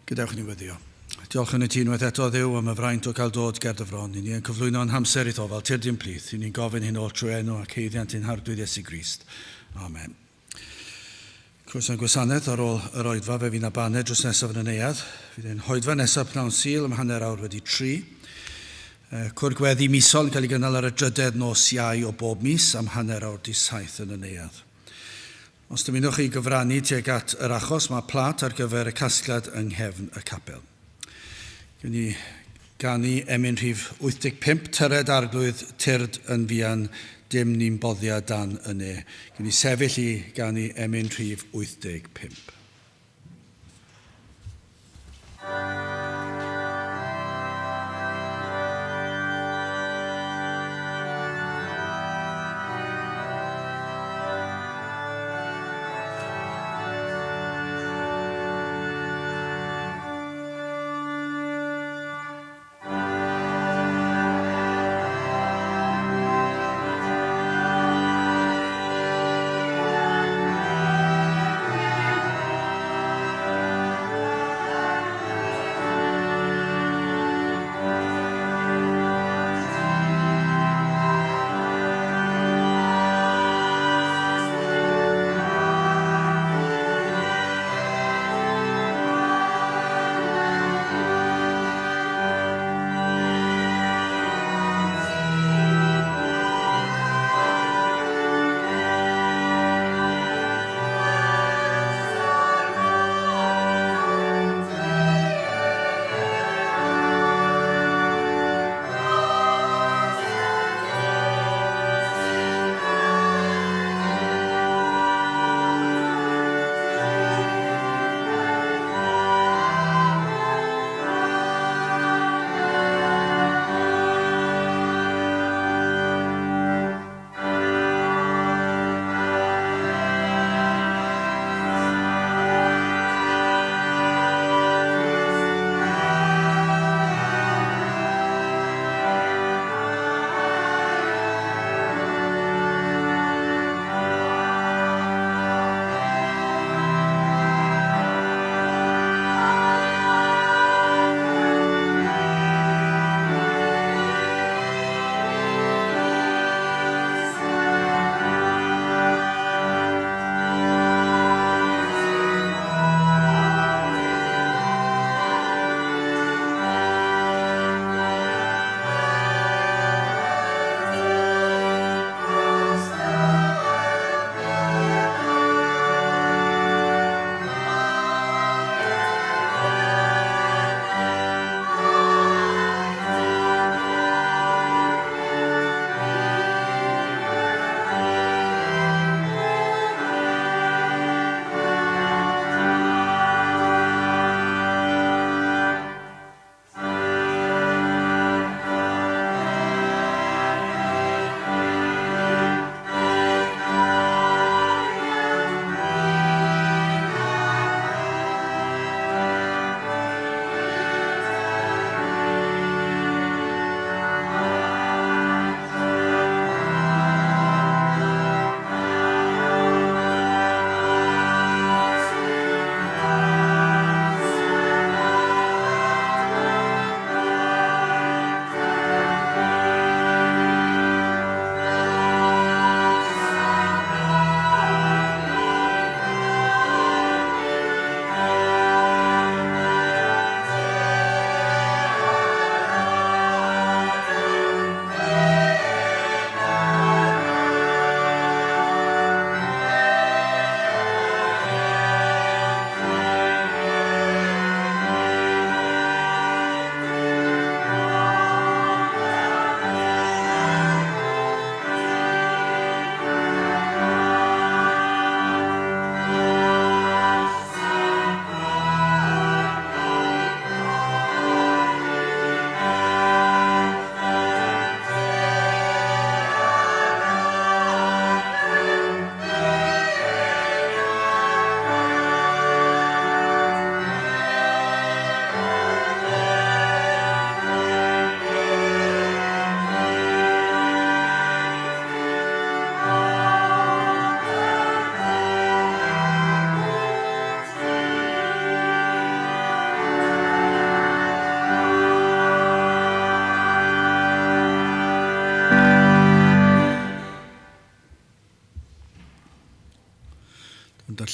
Gadewch i ni weddïo. Diolch yn y ti unwaith eto, Dduw, am y fraint o gael dod ger dy fron. I ni yn cyflwyno'n hamser i'th ofal, tyrd i'n plith. I ni'n gofyn hyn oll trwy enw ac haeddiant ein Harglwydd Iesu Grist. Amen. Croeso i'n gwasanaeth ar ôl yr oedfa, fe fydd 'na baned drws nesaf yn y neuadd. Fydd ein hoedfa nesaf pnawn Sul am 3:30. Cwr gweddi misol yn cael ei gynnal ar y drydedd nos Iau o bob mis am 6:30 yn y neuadd. Os dymunwch chi gyfrannu tuag at yr achos, mae plât ar gyfer y casgliad yng nghefn y capel. Gewn ni ganu emyn rhif 85, Tyred Arglwydd, Tyrd yn fuan, dim ni'n boddia dan y ne. Gewn ni sefyll i ganu emyn rhif 85.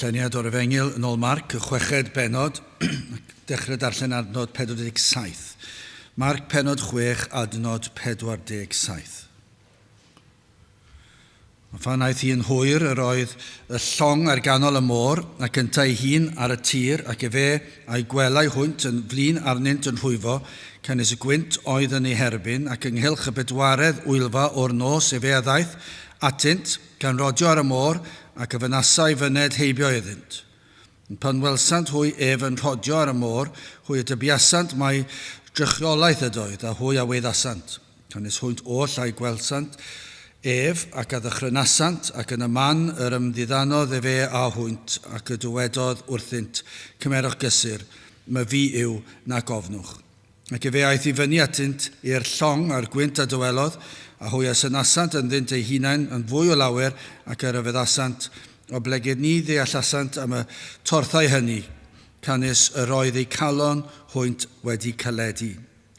Darlleniad o'r Efengyl yn ôl Marc, y chweched bennod, dechrau darllen adnod 47. Marc pennod 6, adnod 47. A phan aeth hi yn hwyr, yr oedd y llong ar ganol y môr, ac yntau ei hun ar y tir, ac efe a'i gwelai hwynt yn flin arnynt yn rhwyfo, canys y gwynt oedd yn ei herbyn, ac ynghylch y bedwaredd wylfa o'r nos efe a ddaeth atynt, gan rodio ar y môr, ac a fynasai fyned heibio iddynt. Ond pan welsant hwy ef yn rhodio ar y môr, hwy a dybiasant mai drychiolaeth ydoedd, a hwy a weiddasant. Canys hwynt oll a'i gwelsant ef, ac a ddychrynasant, ac yn y man yr ymddiddanodd efe â hwynt, ac y dywedodd wrthynt, Cymerwch gysur, myfi yw, nac ofnwch. Ac efe aeth i fyny atynt i'r llong, a'r gwynt a dywelodd, a hwy a synasant ynddynt eu hunain yn fwy o lawer, ac a ryfeddasant, oblegid ni ddeallasant am y torthau hynny, canys yr oedd eu calon hwynt wedi caledu.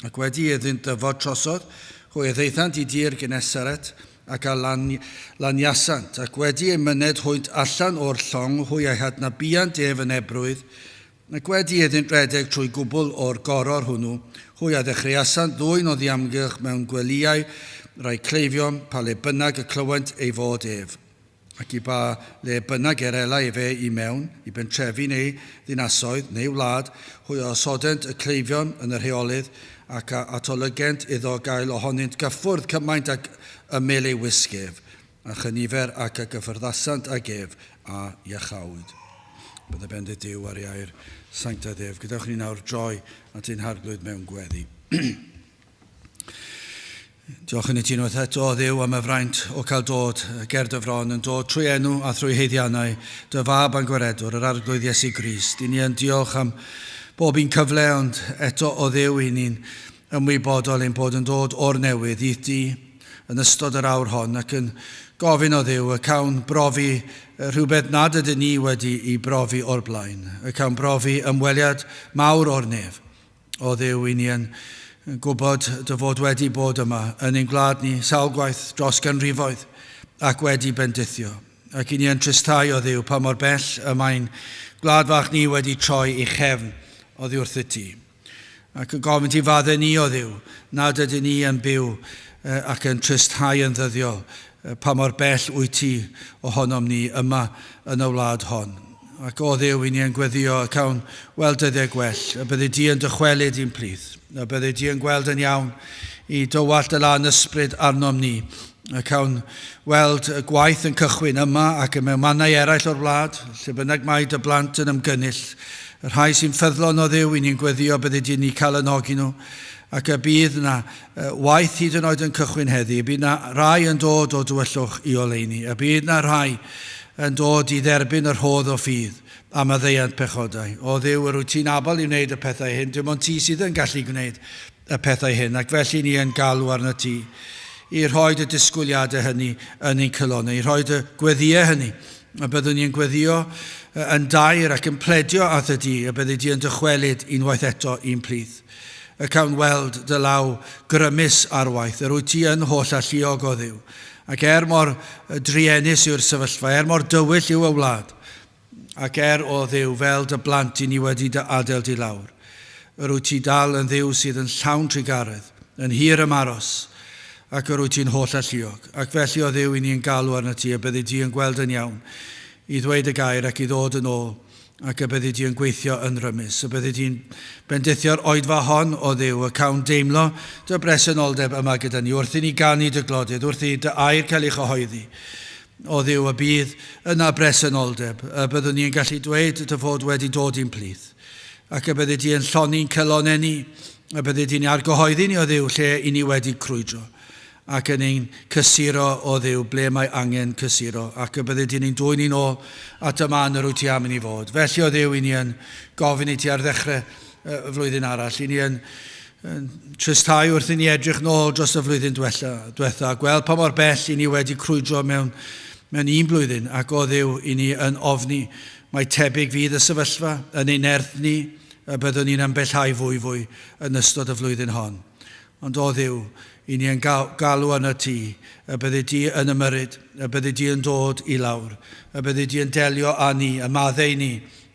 Ac wedi iddynt ddyfod trosodd, hwy a ddaethant i dir Genesaret, ac a lan, laniasant, ac wedi eu myned hwynt allan o'r llong, hwy a'i hadnabuant ef yn ebrwydd, Ac wedi iddynt redeg trwy gwbl o'r goror hwnnw, hwy a ddechreuasant ddwyn o ddiamgylch mewn gwelyau rai cleifion, pa le bynnag y clywent ei fod ef. Ac i ba le bynnag yr elai efe i mewn, i bentrefi neu ddinasoedd, neu wlad, hwy a osodent y cleifion yn yr heolydd, ac a atolygent iddo gael ohonynt gyffwrdd cymaint ag ymyl ei wisg ef, A chynifer ac a gyffyrddasant ag ef, a iachawyd. Bydde bendith Duw ar ei air sanctaidd ef. Gadewch ni nawr droi at ein harglwydd mewn gweddi. Diolch yn i ti unwaith eto, o Dduw, am y fraint o cael dod ger dy fron, yn dod trwy enw a thrwy haeddiannau dy fab a'n gwaredwr, yr Arglwydd Iesu Grist. I ni yn diolch am bob un cyfle, ond eto, o Dduw, i ni'n ymwybodol ein bod yn dod o'r newydd i ti yn ystod yr awr hon ac yn gofyn o Dduw y cawn brofi rhywbeth nad ydyn ni wedi i brofi o'r blaen, y cawn brofi ymweliad mawr o'r nef. O Dduw, i ni yn gwybod dy fod wedi bod yma yn ein gwlad ni sawl gwaith dros ganrifoedd ac wedi bendithio. Ac i ni yn tristau o Dduw pa mor bell y mae'n gwlad fach ni wedi troi ei chefn oddi wrthyt ti. Ac yn gofyn ti fadde ni, o Dduw, nad ydyn ni yn byw ac yn tristhau yn ddyddiol pa mor bell wyt ti ohonom ni yma yn y wlad hon. Ac o Dduw, i ni yn gweddio y cawn weld dyddiau gwell, y byddi di yn dychwelyd i'n plith, y byddi di yn gweld yn iawn i dywallt dy lân ysbryd arnom ni, y cawn weld y gwaith yn cychwyn yma ac mewn mannau eraill o'r wlad, lle bynnag mae dy blant yn ymgynnull, Y rhai sy'n ffyddlon o Dduw, i ni'n gweddio byddi di ni calonogi nhw, ac y bydd na waith hyd yn oed yn cychwyn heddi, y bydd na rai yn dod o dywyllwch i oleuni, y bydd na rhai yn dod i dderbyn y rhodd o ffydd a maddeuant pechodau. O Dduw, yr wyt ti'n abl i wneud y pethau hyn, dim ond ti sydd yn gallu gwneud y pethau hyn, ac felly ni yn galw arno ti i rhoi dy disgwyliadau hynny yn ein calonnau, i rhoi dy gweddïau hynny A byddwn ni yn gweddio yn daer ac yn pledio at y di, y byddi di yn dychwelyd unwaith eto i'n plith. Y cawn weld dy law grymus ar waith, yr wyt ti yn holl alluog o Dduw. Ac er mor druenus yw'r sefyllfa, er mor dywyll yw y wlad, ac er, o Dduw, fel dy blant i ni wedi dy adael di lawr, yr wyt ti dal yn Dduw sydd yn llawn trugaredd, yn hir ymaros, ac yr wyt ti'n holl alluog. Ac felly, o Dduw, i ni yn galw arnat ti, y byddi di yn gweld yn iawn i ddweud y gair ac i ddod yn ôl, ac y byddi di yn gweithio yn rymus. Y byddi di'n bendithio'r oedfa hon, o Dduw, y cawn deimlo dy bresenoldeb yma gyda ni, wrth i ni ganu dy glodydd, wrth i dy air cael ei chyhoeddi. O Dduw, y bydd yna bresenoldeb, y byddwn ni yn gallu dweud dy fod wedi dod i'n plith, ac y byddi di yn llonni'n calonnau ni, y byddi di'n argyhoeddi ni o Dduw lle i ni wedi crwydro, ac yn ein cysuro o Dduw ble mae angen cysuro, ac y byddi di'n ein dwyn ni'n ôl at y man yr wyt ti am i ni fod. Felly o Dduw, i ni yn gofyn i ti ar ddechrau y flwyddyn arall, i ni yn, yn tristau wrth i ni edrych nôl dros y flwyddyn diwetha, diwetha, gweld pa mor bell i ni wedi crwydro mewn, mewn un blwyddyn, ac o Dduw, i ni yn ofni mae tebyg fydd y sefyllfa yn ein nerth ni, y byddwn ni'n ymbellhau fwyfwy yn ystod y flwyddyn hon. Ond o Dduw, I ni yn galw yn y tŷ, y byddi di yn ymyrryd, y byddi di yn dod i lawr, y byddi di yn delio â ni, y maddau ni,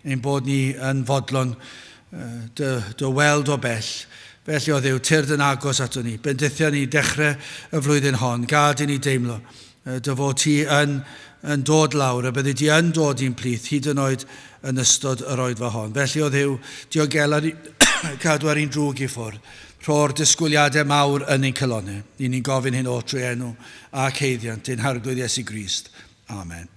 ein bod ni yn fodlon dy weld o bell. Felly o Dduw, tyrd yn agos ato ni, bendithia ni dechrau y flwyddyn hon, gad i ni deimlo dy fod ti yn dod lawr, y byddi di yn dod i'n plith, hyd yn oed yn ystod yr oedfa hon. Felly o Dduw, diogela ni, cadw ar un drwg i ffwrdd, rho'r disgwyliadau mawr yn ein calonnau. I ni'n gofyn hyn o trwy enw ac haeddiant ein Harglwydd Iesu Grist. Amen.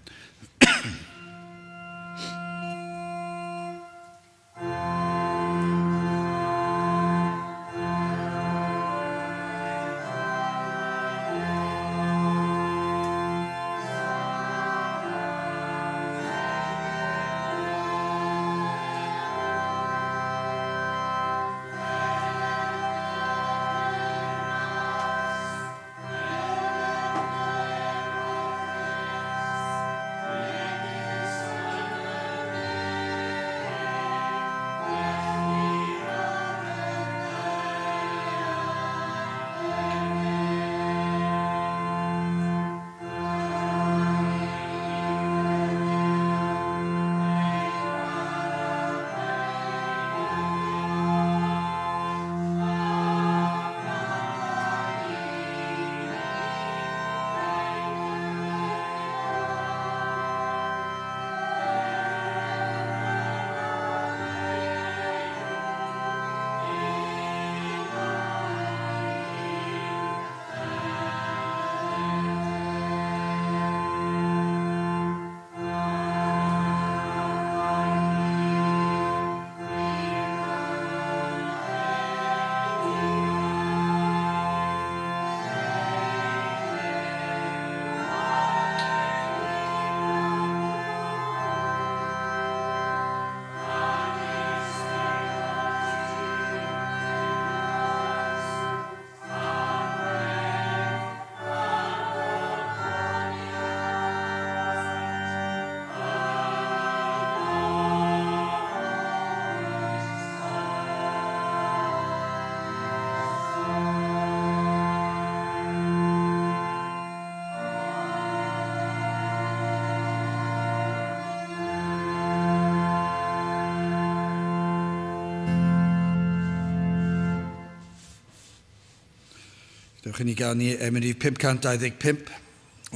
Dewch i ni ganu emyn rhif 525,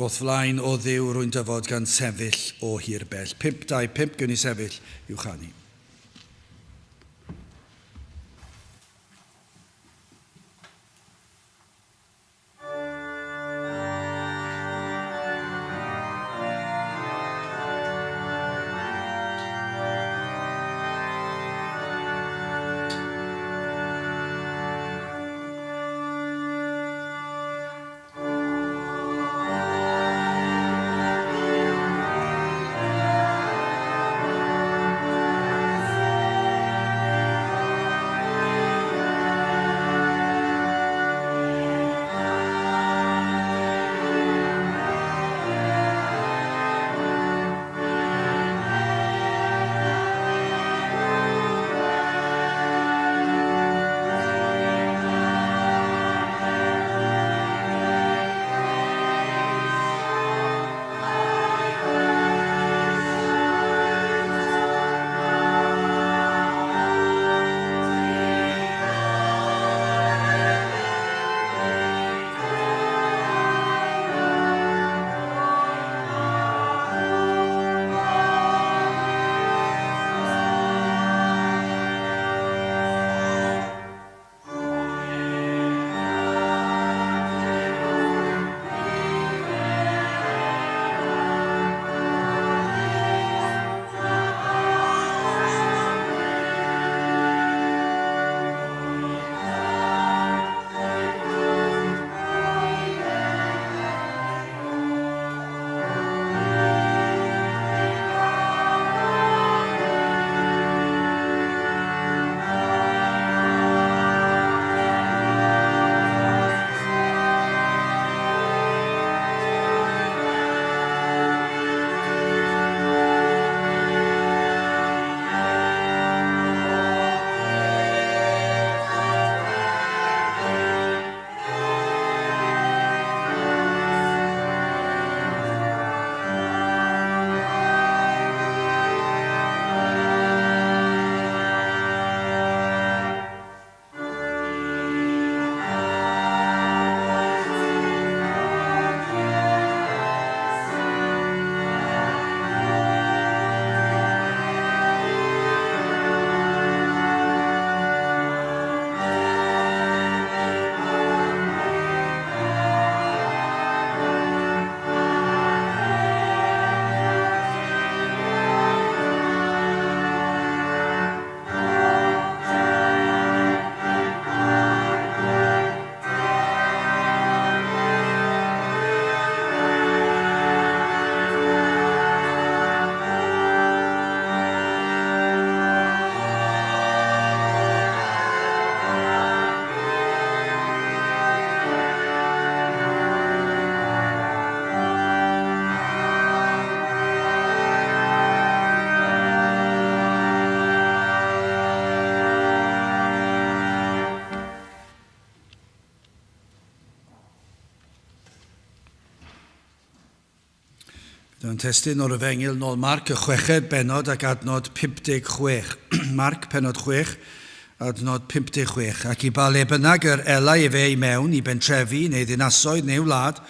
O'th flaen o Dduw rwy'n dyfod gan sefyll o hir bell. 525, gewn ni sefyll i'w chanu. Mae'n testun o'r Efengyl nôl Marc, y chweched bennod ac adnod 56. Marc, pennod 6, adnod 56. Ac i ba le bynnag yr elai efe i mewn, i bentrefi, neu ddinasoedd, neu wlad,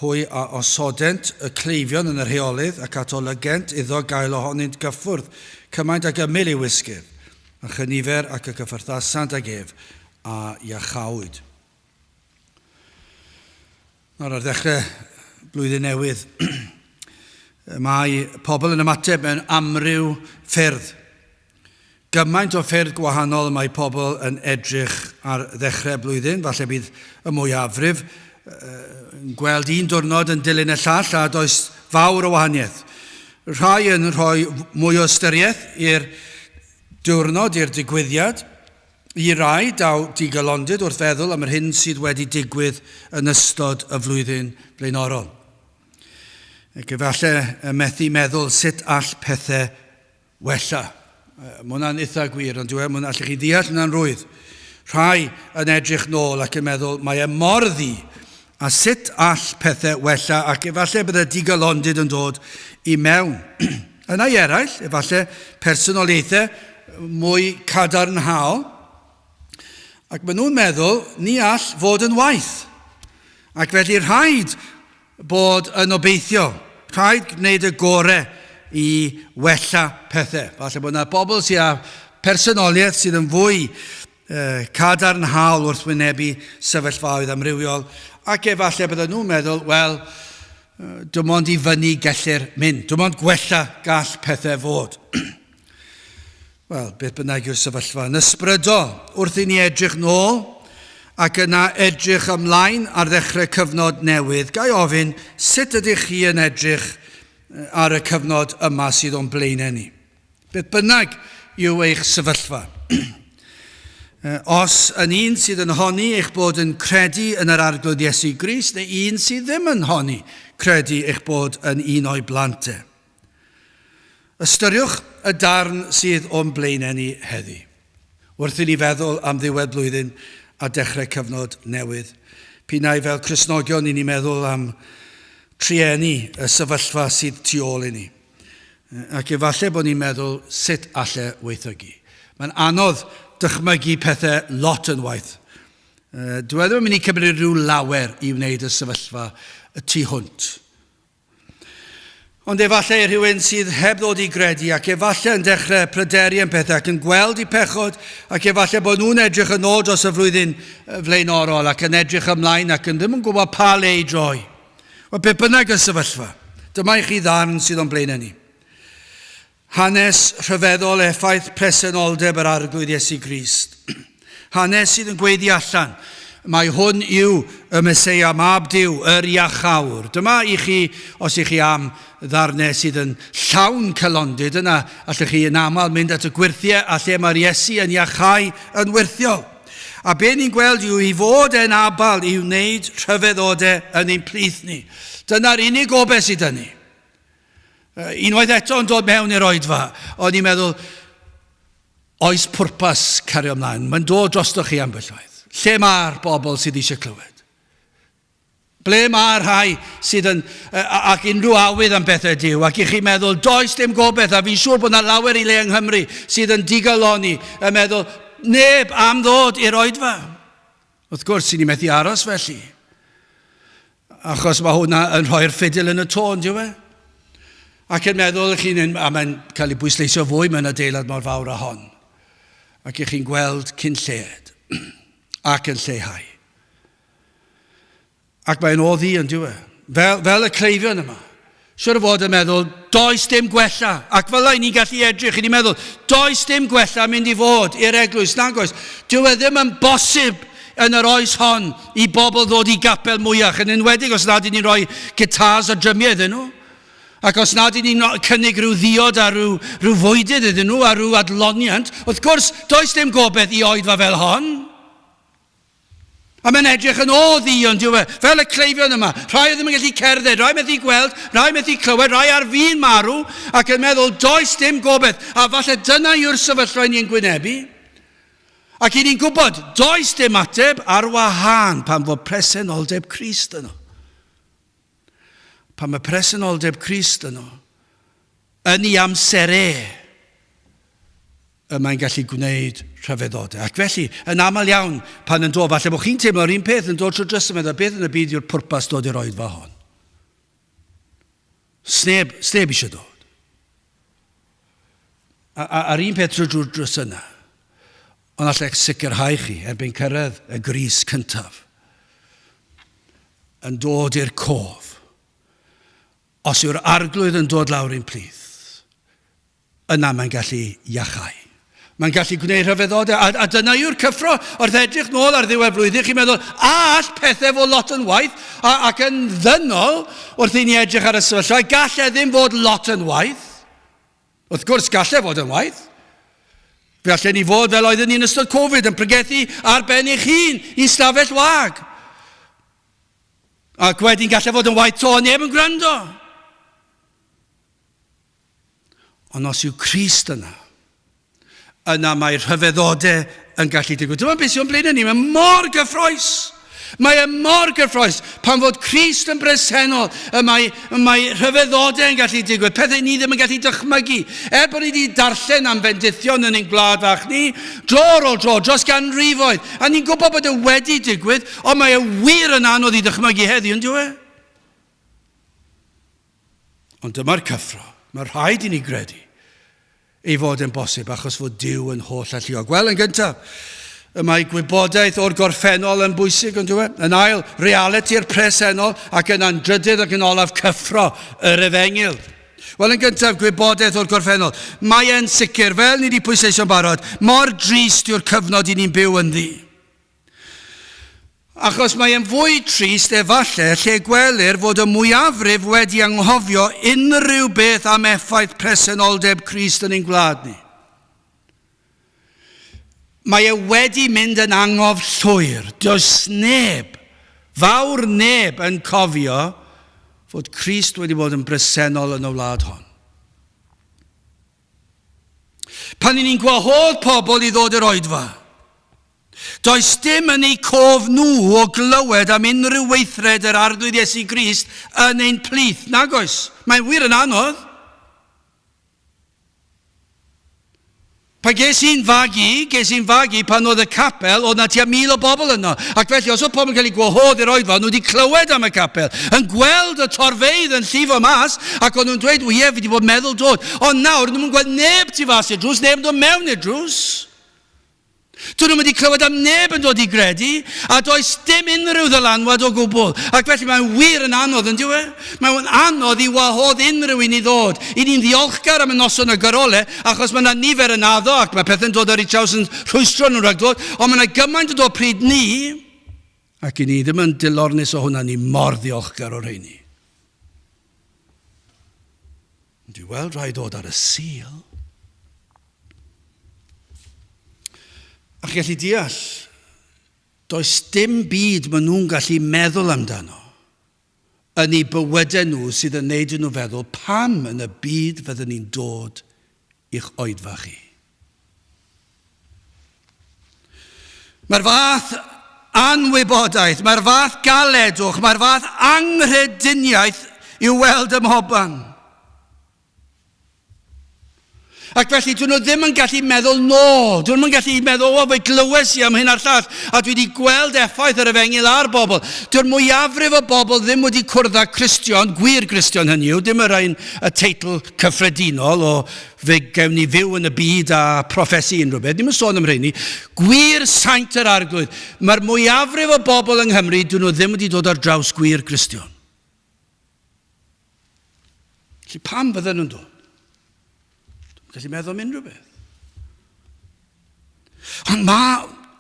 hwy a osodent y cleifion yn yr heolydd, ac atolygent iddo gael ohonynt gyffwrdd cymaint ag ymyl ei wisgydd, a chynifer ac y cyffyrddasant ag ef, a iachawyd. Nawr ar ddechrau blwyddyn newydd, mae pobl yn ymateb mewn amryw ffyrdd. Gymaint o ffyrdd gwahanol mae pobl yn edrych ar ddechrau blwyddyn, falle bydd y mwyafrif yn gweld un diwrnod yn dilyn y llall a does fawr o wahaniaeth. Rhai yn rhoi mwy o ystyriaeth i'r diwrnod, i'r digwyddiad, I rai, daw digalondid wrth feddwl am yr hyn sydd wedi digwydd yn ystod y flwyddyn flaenorol. Ac efallai y methu meddwl sut all pethau wella. Mae hwnna'n eitha gwir, ond dyw e, allwch chi ddeall hwnna'n rwydd. Rhai yn edrych nôl ac yn meddwl, mae e mor ddu, a sut all pethau wella, ac efallai bydd y digalondid yn dod i mewn. Yna i eraill, efallai personoliaethau mwy cadarnhaol, ac maen nhw'n meddwl, ni all fod yn waith. Ac felly rhaid bod yn obeithiol, rhaid gwneud y gorau i wella pethau. Falle bod yna bobl sydd â personoliaeth sydd yn fwy cadarnhaol wrth wynebu sefyllfaoedd amrywiol, ac efallai bydden nhw'n meddwl, wel, dim ond i fyny gellir mynd, dim ond gwella gall pethau fod. Wel, beth bynnag yw'r sefyllfa yn ysbrydol, wrth i ni edrych nôl ac yna edrych ymlaen ar ddechrau cyfnod newydd, ga i ofyn, sut ydych chi yn edrych ar y cyfnod yma sydd o'n blaenau ni? Beth bynnag yw eich sefyllfa. Os yn un sydd yn honni eich bod yn credu yn yr Arglwydd Iesu Grist, neu un sydd ddim yn honni credu eich bod yn un o'i blant e. Ystyriwch y darn sydd o'n blaenau ni heddi. Wrth i ni feddwl am ddiwedd blwyddyn a dechrau cyfnod newydd, p'un ai fel Cristnogion i ni meddwl am trueni y sefyllfa sydd tu ôl i ni. Ac efallai bod ni'n meddwl sut alle weithygu. Mae'n anodd dychmygu pethau lot yn waeth. Dwi e ddim yn mynd i cymryd rhyw lawer i wneud y sefyllfa y tu hwnt. Ond efallai rhywun sydd heb ddod i gredu ac efallai yn dechrau pryderu am pethau ac yn gweld i pechod ac efallai bod nhw'n edrych yn ôl dros y flwyddyn flaenorol ac yn edrych ymlaen ac yn ddim yn gwybod pa le i droi. Wel, beth bynnag y sefyllfa, dyma i chi ddarn sydd o'n blaenau ni. Hanes rhyfeddol effaith presenoldeb yr Arglwydd Iesu Grist. Hanes sydd yn gweiddi allan, mae hwn yw y Meseia, Mab Duw, yr Iachawr. Dyma i chi, os i chi am ddarnau sydd yn llawn cylondid, yna allwch chi yn aml mynd at y gwyrthiau a lle mae'r Iesu yn iachau yn wyrthiol. A be ni'n gweld yw ei fod e'n abal i wneud rhyfeddodau yn ein plith ni. Dyna'r unig obaith sydd 'da ni. Unwaith eto yn dod mewn i'r oedfa, o'n i'n meddwl, oes pwrpas cario ymlaen? Mae'n dod drostoch chi ambell waith. Lle mae'r bobl sydd eisiau clywed? Ble mae'r rhai sydd yn, ac unrhyw awydd am bethau Duw, ac i chi meddwl, does dim gobeith, a fi'n siŵr bod yna lawer i le yng Nghymru sydd yn digalonni, yn meddwl, neb am ddod i'r oedfa. Wrth gwrs, i ni methu aros felly. Achos mae hwnna yn rhoi'r ffidil yn y to, yn dyw e? Ac yn meddwl, chi'n, a mae'n cael ei bwysleisio fwy mewn adeilad mor fawr â hon. Ac i chi'n gweld cyn lled ac yn lleihau. Ac mae'n oddi yn dyw e. Fel, fel y cleifion yma. Siwr o fod yn meddwl, does dim gwella. Ac fel yna ni'n gallu edrych, ni'n meddwl, does dim gwella mynd i fod i'r eglwys, nag oes. Dyw e ddim yn bosib yn yr oes hon i bobl ddod i gapel mwyach, yn enwedig os nad ydyn ni'n rhoi gitars a drymiau iddyn nhw. Ac os nad ydyn ni'n cynnig rhyw ddiod a rhyw, rhyw fwydydd iddyn nhw a rhyw adloniant, wrth gwrs, does dim gobeith i oedfa fel hon. A mae'n edrych yn o ddu, ond yw e? Fel y cleifion yma. Rhai oedd ddim yn gallu cerdded, rhai methu gweld, rhai methu clywed, rhai ar fin marw, ac yn meddwl, does dim gobeith. A falle dyna yw'r sefyllfa i ni'n gwynebu. Ac i ni'n gwybod, does dim ateb ar wahân pan fod presenoldeb Crist yno. Pan mae presenoldeb Crist yno, yn ei amser e, y mae'n gallu gwneud rhyfeddodau. Ac felly, yn aml iawn, pan yn dod, falle bod chi'n teimlo'r un peth yn dod trwy drws yn meddwl, beth yn y byd yw'r pwrpas dod i'r oedfa hon? Sneb, sneb eisiau dod. A, a, a'r un peth trwy drwy'r drws yna. Ond allai sicrhau chi, erbyn cyrraedd y gris cyntaf, yn dod i'r cof, os yw'r arglwydd yn dod lawr i'n plith, yna mae'n gallu iachau. Mae'n gallu gwneud rhyfeddodau, a, a dyna yw'r cyffro wrth edrych nôl ar ddiwedd blwyddyn, chi'n meddwl, a all pethau fod lot yn waith, a, ac yn ddynol, wrth i ni edrych ar y sefyllfa, gall e ddim fod lot yn waith. Wrth gwrs, gall e fod yn waith. Fe allen ni fod fel oedden ni'n ystod Covid yn pregethu ar ben eich hun i stafell wag. Ac wedyn gall e fod yn waith to, neb yn gwrando. Ond os yw Crist yna, yna mae rhyfeddodau yn gallu digwydd. Dyma beth sy'n o'n blaenau ni, mae mor gyffroes. Mae e mor gyffroes pan fod Crist yn bresennol, y mae, y mae rhyfeddodau yn gallu digwydd, pethau ni ddim yn gallu dychmygu. Er bod ni wedi darllen am fendithion yn ein gwlad fach ni, dro ar ôl dro, dros ganrifoedd, a ni'n gwybod bod e wedi digwydd, ond mae e wir yn anodd i ddychmygu heddiw, yn dyw e? Ond dyma'r cyffro. Mae rhaid i ni gredu ei fod yn bosib achos fod Duw yn holl alluog. Wel, yn gyntaf, y mae gwybodaeth o'r gorffennol yn bwysig, ond e? Yn ail, realiti'r presennol, ac yna'n drydydd ac yn olaf cyffro yr efengyl. Wel, yn gyntaf, gwybodaeth o'r gorffennol. Mae e'n sicr, fel ni wedi pwysleisio'n barod, mor drist yw'r cyfnod i ni'n byw ynddi. Achos mae e'n fwy trist efalle lle gwelir fod y mwyafrif wedi anghofio unrhyw beth am effaith presenoldeb Crist yn ein gwlad ni. Mae e wedi mynd yn angof llwyr. Does neb, fawr neb yn cofio fod Crist wedi bod yn bresennol yn y wlad hon. Pan ni'n gwahodd pobl i ddod i'r oedfa, Does dim yn eu cof nhw o glywed am unrhyw weithred yr Arglwydd Iesu Grist yn ein plith, nag oes? Mae'n wir yn anodd. Pan ges i'n fagu, ges i'n fagu pan oedd y capel, oedd na tua 1,000 o bobl yno. Ac felly, os oedd pobl yn cael eu gwahodd i'r oedfa, nhw wedi clywed am y capel, yn gweld y torfeydd yn llifo mas, ac o'n nhw'n dweud, o ie, fi wedi bod meddwl dod. Ond nawr, nhw'n gweld neb tu fas i'r drws, neb yn dod mewn i'r drws. Dyn nhw'm wedi clywed am neb yn dod i gredu, a does dim unrhyw ddylanwad o gwbl. Ac felly mae'n wir yn anodd, yn dyw e? Mae'n anodd i wahodd unrhyw un i ddod. I ni'n ddiolchgar am y noson y gyrole, achos mae yna nifer yn addo ac mae pethau'n dod ar eu traws yn rhwystro nhw rhag dod, ond mae yna gymaint yn dod pryd ni, ac i ni ddim yn dilornus o hwnna, ni mor ddiolchgar o'r rheini. Dwi weld rhai dod ar y Sul. A chi gallu deall, does dim byd maen nhw'n gallu meddwl amdano yn eu bywydau nhw sydd yn neud i nhw feddwl pam yn y byd fyddwn ni'n dod i'ch oedfa chi. Mae'r fath anwybodaeth, mae'r fath galedwch, mae'r fath anghrediniaeth i'w weld ym mhobman. Ac felly, dyn nhw ddim yn gallu meddwl nôl. Dyn nhw'n gallu meddwl, o, fe glywes i am hyn a'r llall, a dwi wedi gweld effaith yr efengyl ar bobl. Dyw'r mwyafrif o bobl ddim wedi cwrdd â Cristion, gwir Gristion hynny yw, dim yr ein y teitl cyffredinol o fe gewn ni fyw yn y byd a proffesu unrhyw beth. Ddim yn sôn am rheini. Gwir saint yr Arglwydd. Mae'r mwyafrif o bobl yng Nghymru, dyn nhw ddim wedi dod ar draws gwir Gristion. Felly pam fydden nhw'n dod? Dwi'n gallu meddwl am unrhyw beth. Ond mae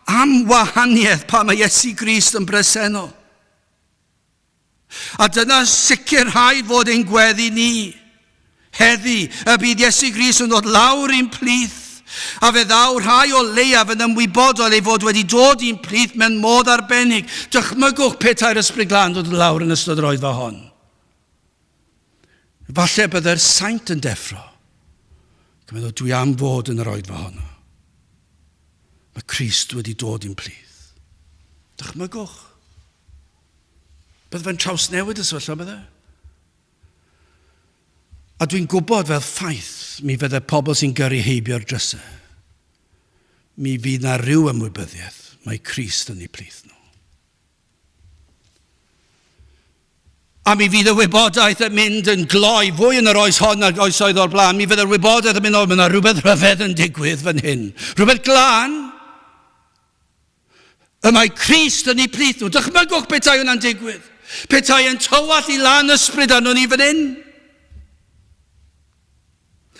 am wahaniaeth pa mae Iesu Grist yn bresennol. A dyna sicrhau fod ein gweddi ni heddi y bydd Iesu Grist yn dod lawr i'n plith a fe ddaw rhai o leiaf yn ymwybodol ei fod wedi dod i'n plith mewn modd arbennig. Dychmygwch petai'r Ysbryd Glân dod lawr yn ystod yr oedfa hon. Falle byddai'r saint yn deffro. Ac yn meddwl, dwi am fod yn yr oedfa honno. Mae Crist wedi dod i'n plith. Dychmygwch. Bydde fe'n trawsnewid y sefyllfa, bydde? A dwi'n gwybod fel ffaith, mi fydde pobl sy'n gyrru heibio'r drysau, mi fydd na rhyw ymwybyddiaeth mae Crist yn eu plith nhw. A mi fydd y wybodaeth yn mynd yn gloi fwy yn yr oes hon nag oesoedd o'r blaen. Mi fydd yr wybodaeth yn mynd, o, mae yna rhywbeth rhyfedd yn digwydd fan hyn. Rhywbeth glân. Y mae Crist yn eu plith nhw. Dychmygwch petai hwnna'n digwydd. Petai yn tywallt i lan ysbryd arno ni fan hyn.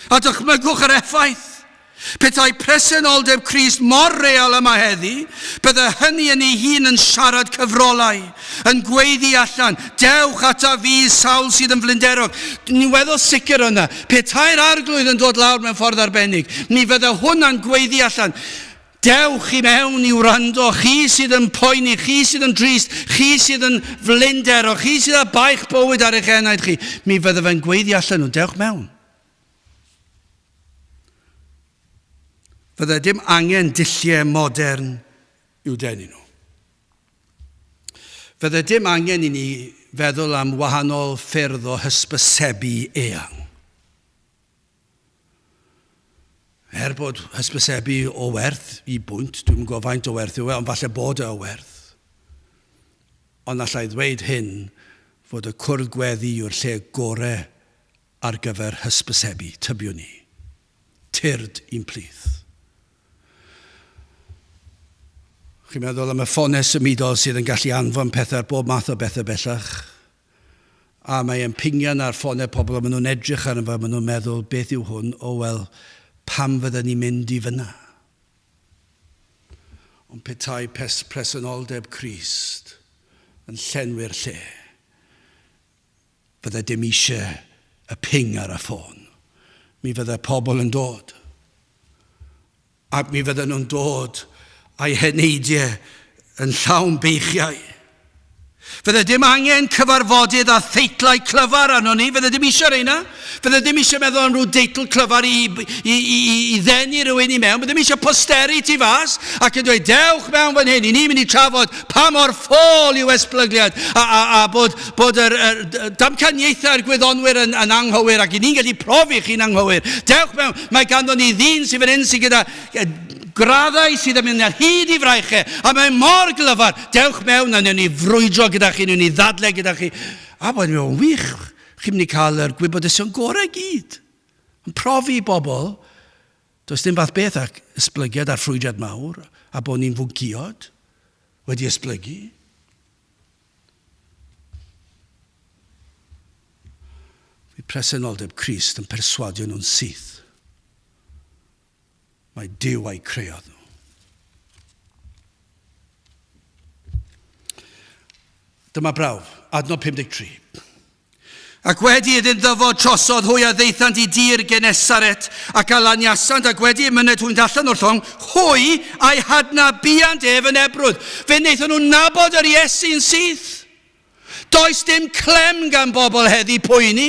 A dychmygwch yr effaith. Petai presenoldeb Crist mor real yma heddi, bydde hynny yn ei hun yn siarad cyfrolau, yn gweiddi allan, dewch ata fi, sawl sydd yn flinderog. Ni'n weddol sicr yna, petai'r arglwydd yn dod lawr mewn ffordd arbennig, mi fydde hwnna'n gweiddi allan, Dewch i mewn i wrando, chi sydd yn poeni, chi sydd yn drist, chi sydd yn flinderog, chi sydd â baich bywyd ar eich enaid chi. Mi fydde fe'n gweiddi allan nhw, dewch mewn. Fydde dim angen dulliau modern i'w denu nhw. Fydde dim angen i ni feddwl am wahanol ffyrdd o hysbysebu eang. Er bod hysbysebu o werth i bwynt, dwi'm yn gwybod faint o werth yw e, ond falle bod e o werth. Ond allai ddweud hyn, fod y cwrdd gweddi yw'r lle gore ar gyfer hysbysebu, tybiwn i. Tyrd i'n plith. Chi'n meddwl am y ffonau symudol sydd yn gallu anfon pethau ar bob math o bethau bellach. A mae e'n pingian ar ffonau pobl a maen nhw'n edrych arno fe a maen nhw'n meddwl, beth yw hwn? O wel, pam fydden ni'n mynd i fyna? Ond petai pes presenoldeb Crist yn llenwi'r lle, fydde dim eisiau y ping ar y ffôn. Mi fydde pobl yn dod. Ac mi fydden nhw'n dod â'i heneidiau yn llawn beichiau. Fydde dim angen cyfarfodydd a theitlau clyfar arno ni, fydde dim eisiau reina. Fydde dim eisiau meddwl am rhyw deitl clyfar i, i, i, i, i ddenu rhywun i mewn. Fydde dim eisiau posteri tu fas ac yn dweud, dewch mewn fan hyn, i ni'n mynd i trafod pa mor ffôl yw esblygiad a, a, a bod, bod yr, yr damcaniaethau'r gwyddonwyr yn, yn anghywir ac i ni'n gallu profi chi'n anghywir. Dewch mewn, Mae ganddo ni ddyn sydd fan hyn sydd gyda graddau sydd yn mynd ar hyd i fraichau, a mae mor glyfar. Dewch mewn a newn ni frwydro gyda chi, newn ni ddadle gyda chi. A bod yn wych, chi'n mynd i cael yr gwybodusion gorau gyd. Yn profi i bobl, does dim fath beth ac esblygiad a'r ffrwydriad mawr, a bod ni'n fwnciod wedi esblygu. Fydd presenoldeb Crist yn perswadio nhw'n syth. Mae Duw a'i creodd nhw. Dyma brawf, adnod 53. Ac wedi iddynt ddyfod trosodd hwy a ddaethant i dir Genesaret, ac a laniasant, ac wedi eu myned hwynt allan o'r llong, hwy a'i hadnabuant ef yn ebrwydd. Fe wnaethon nhw nabod yr Iesu'n syth. Does dim clem gan bobl heddi pwy ni.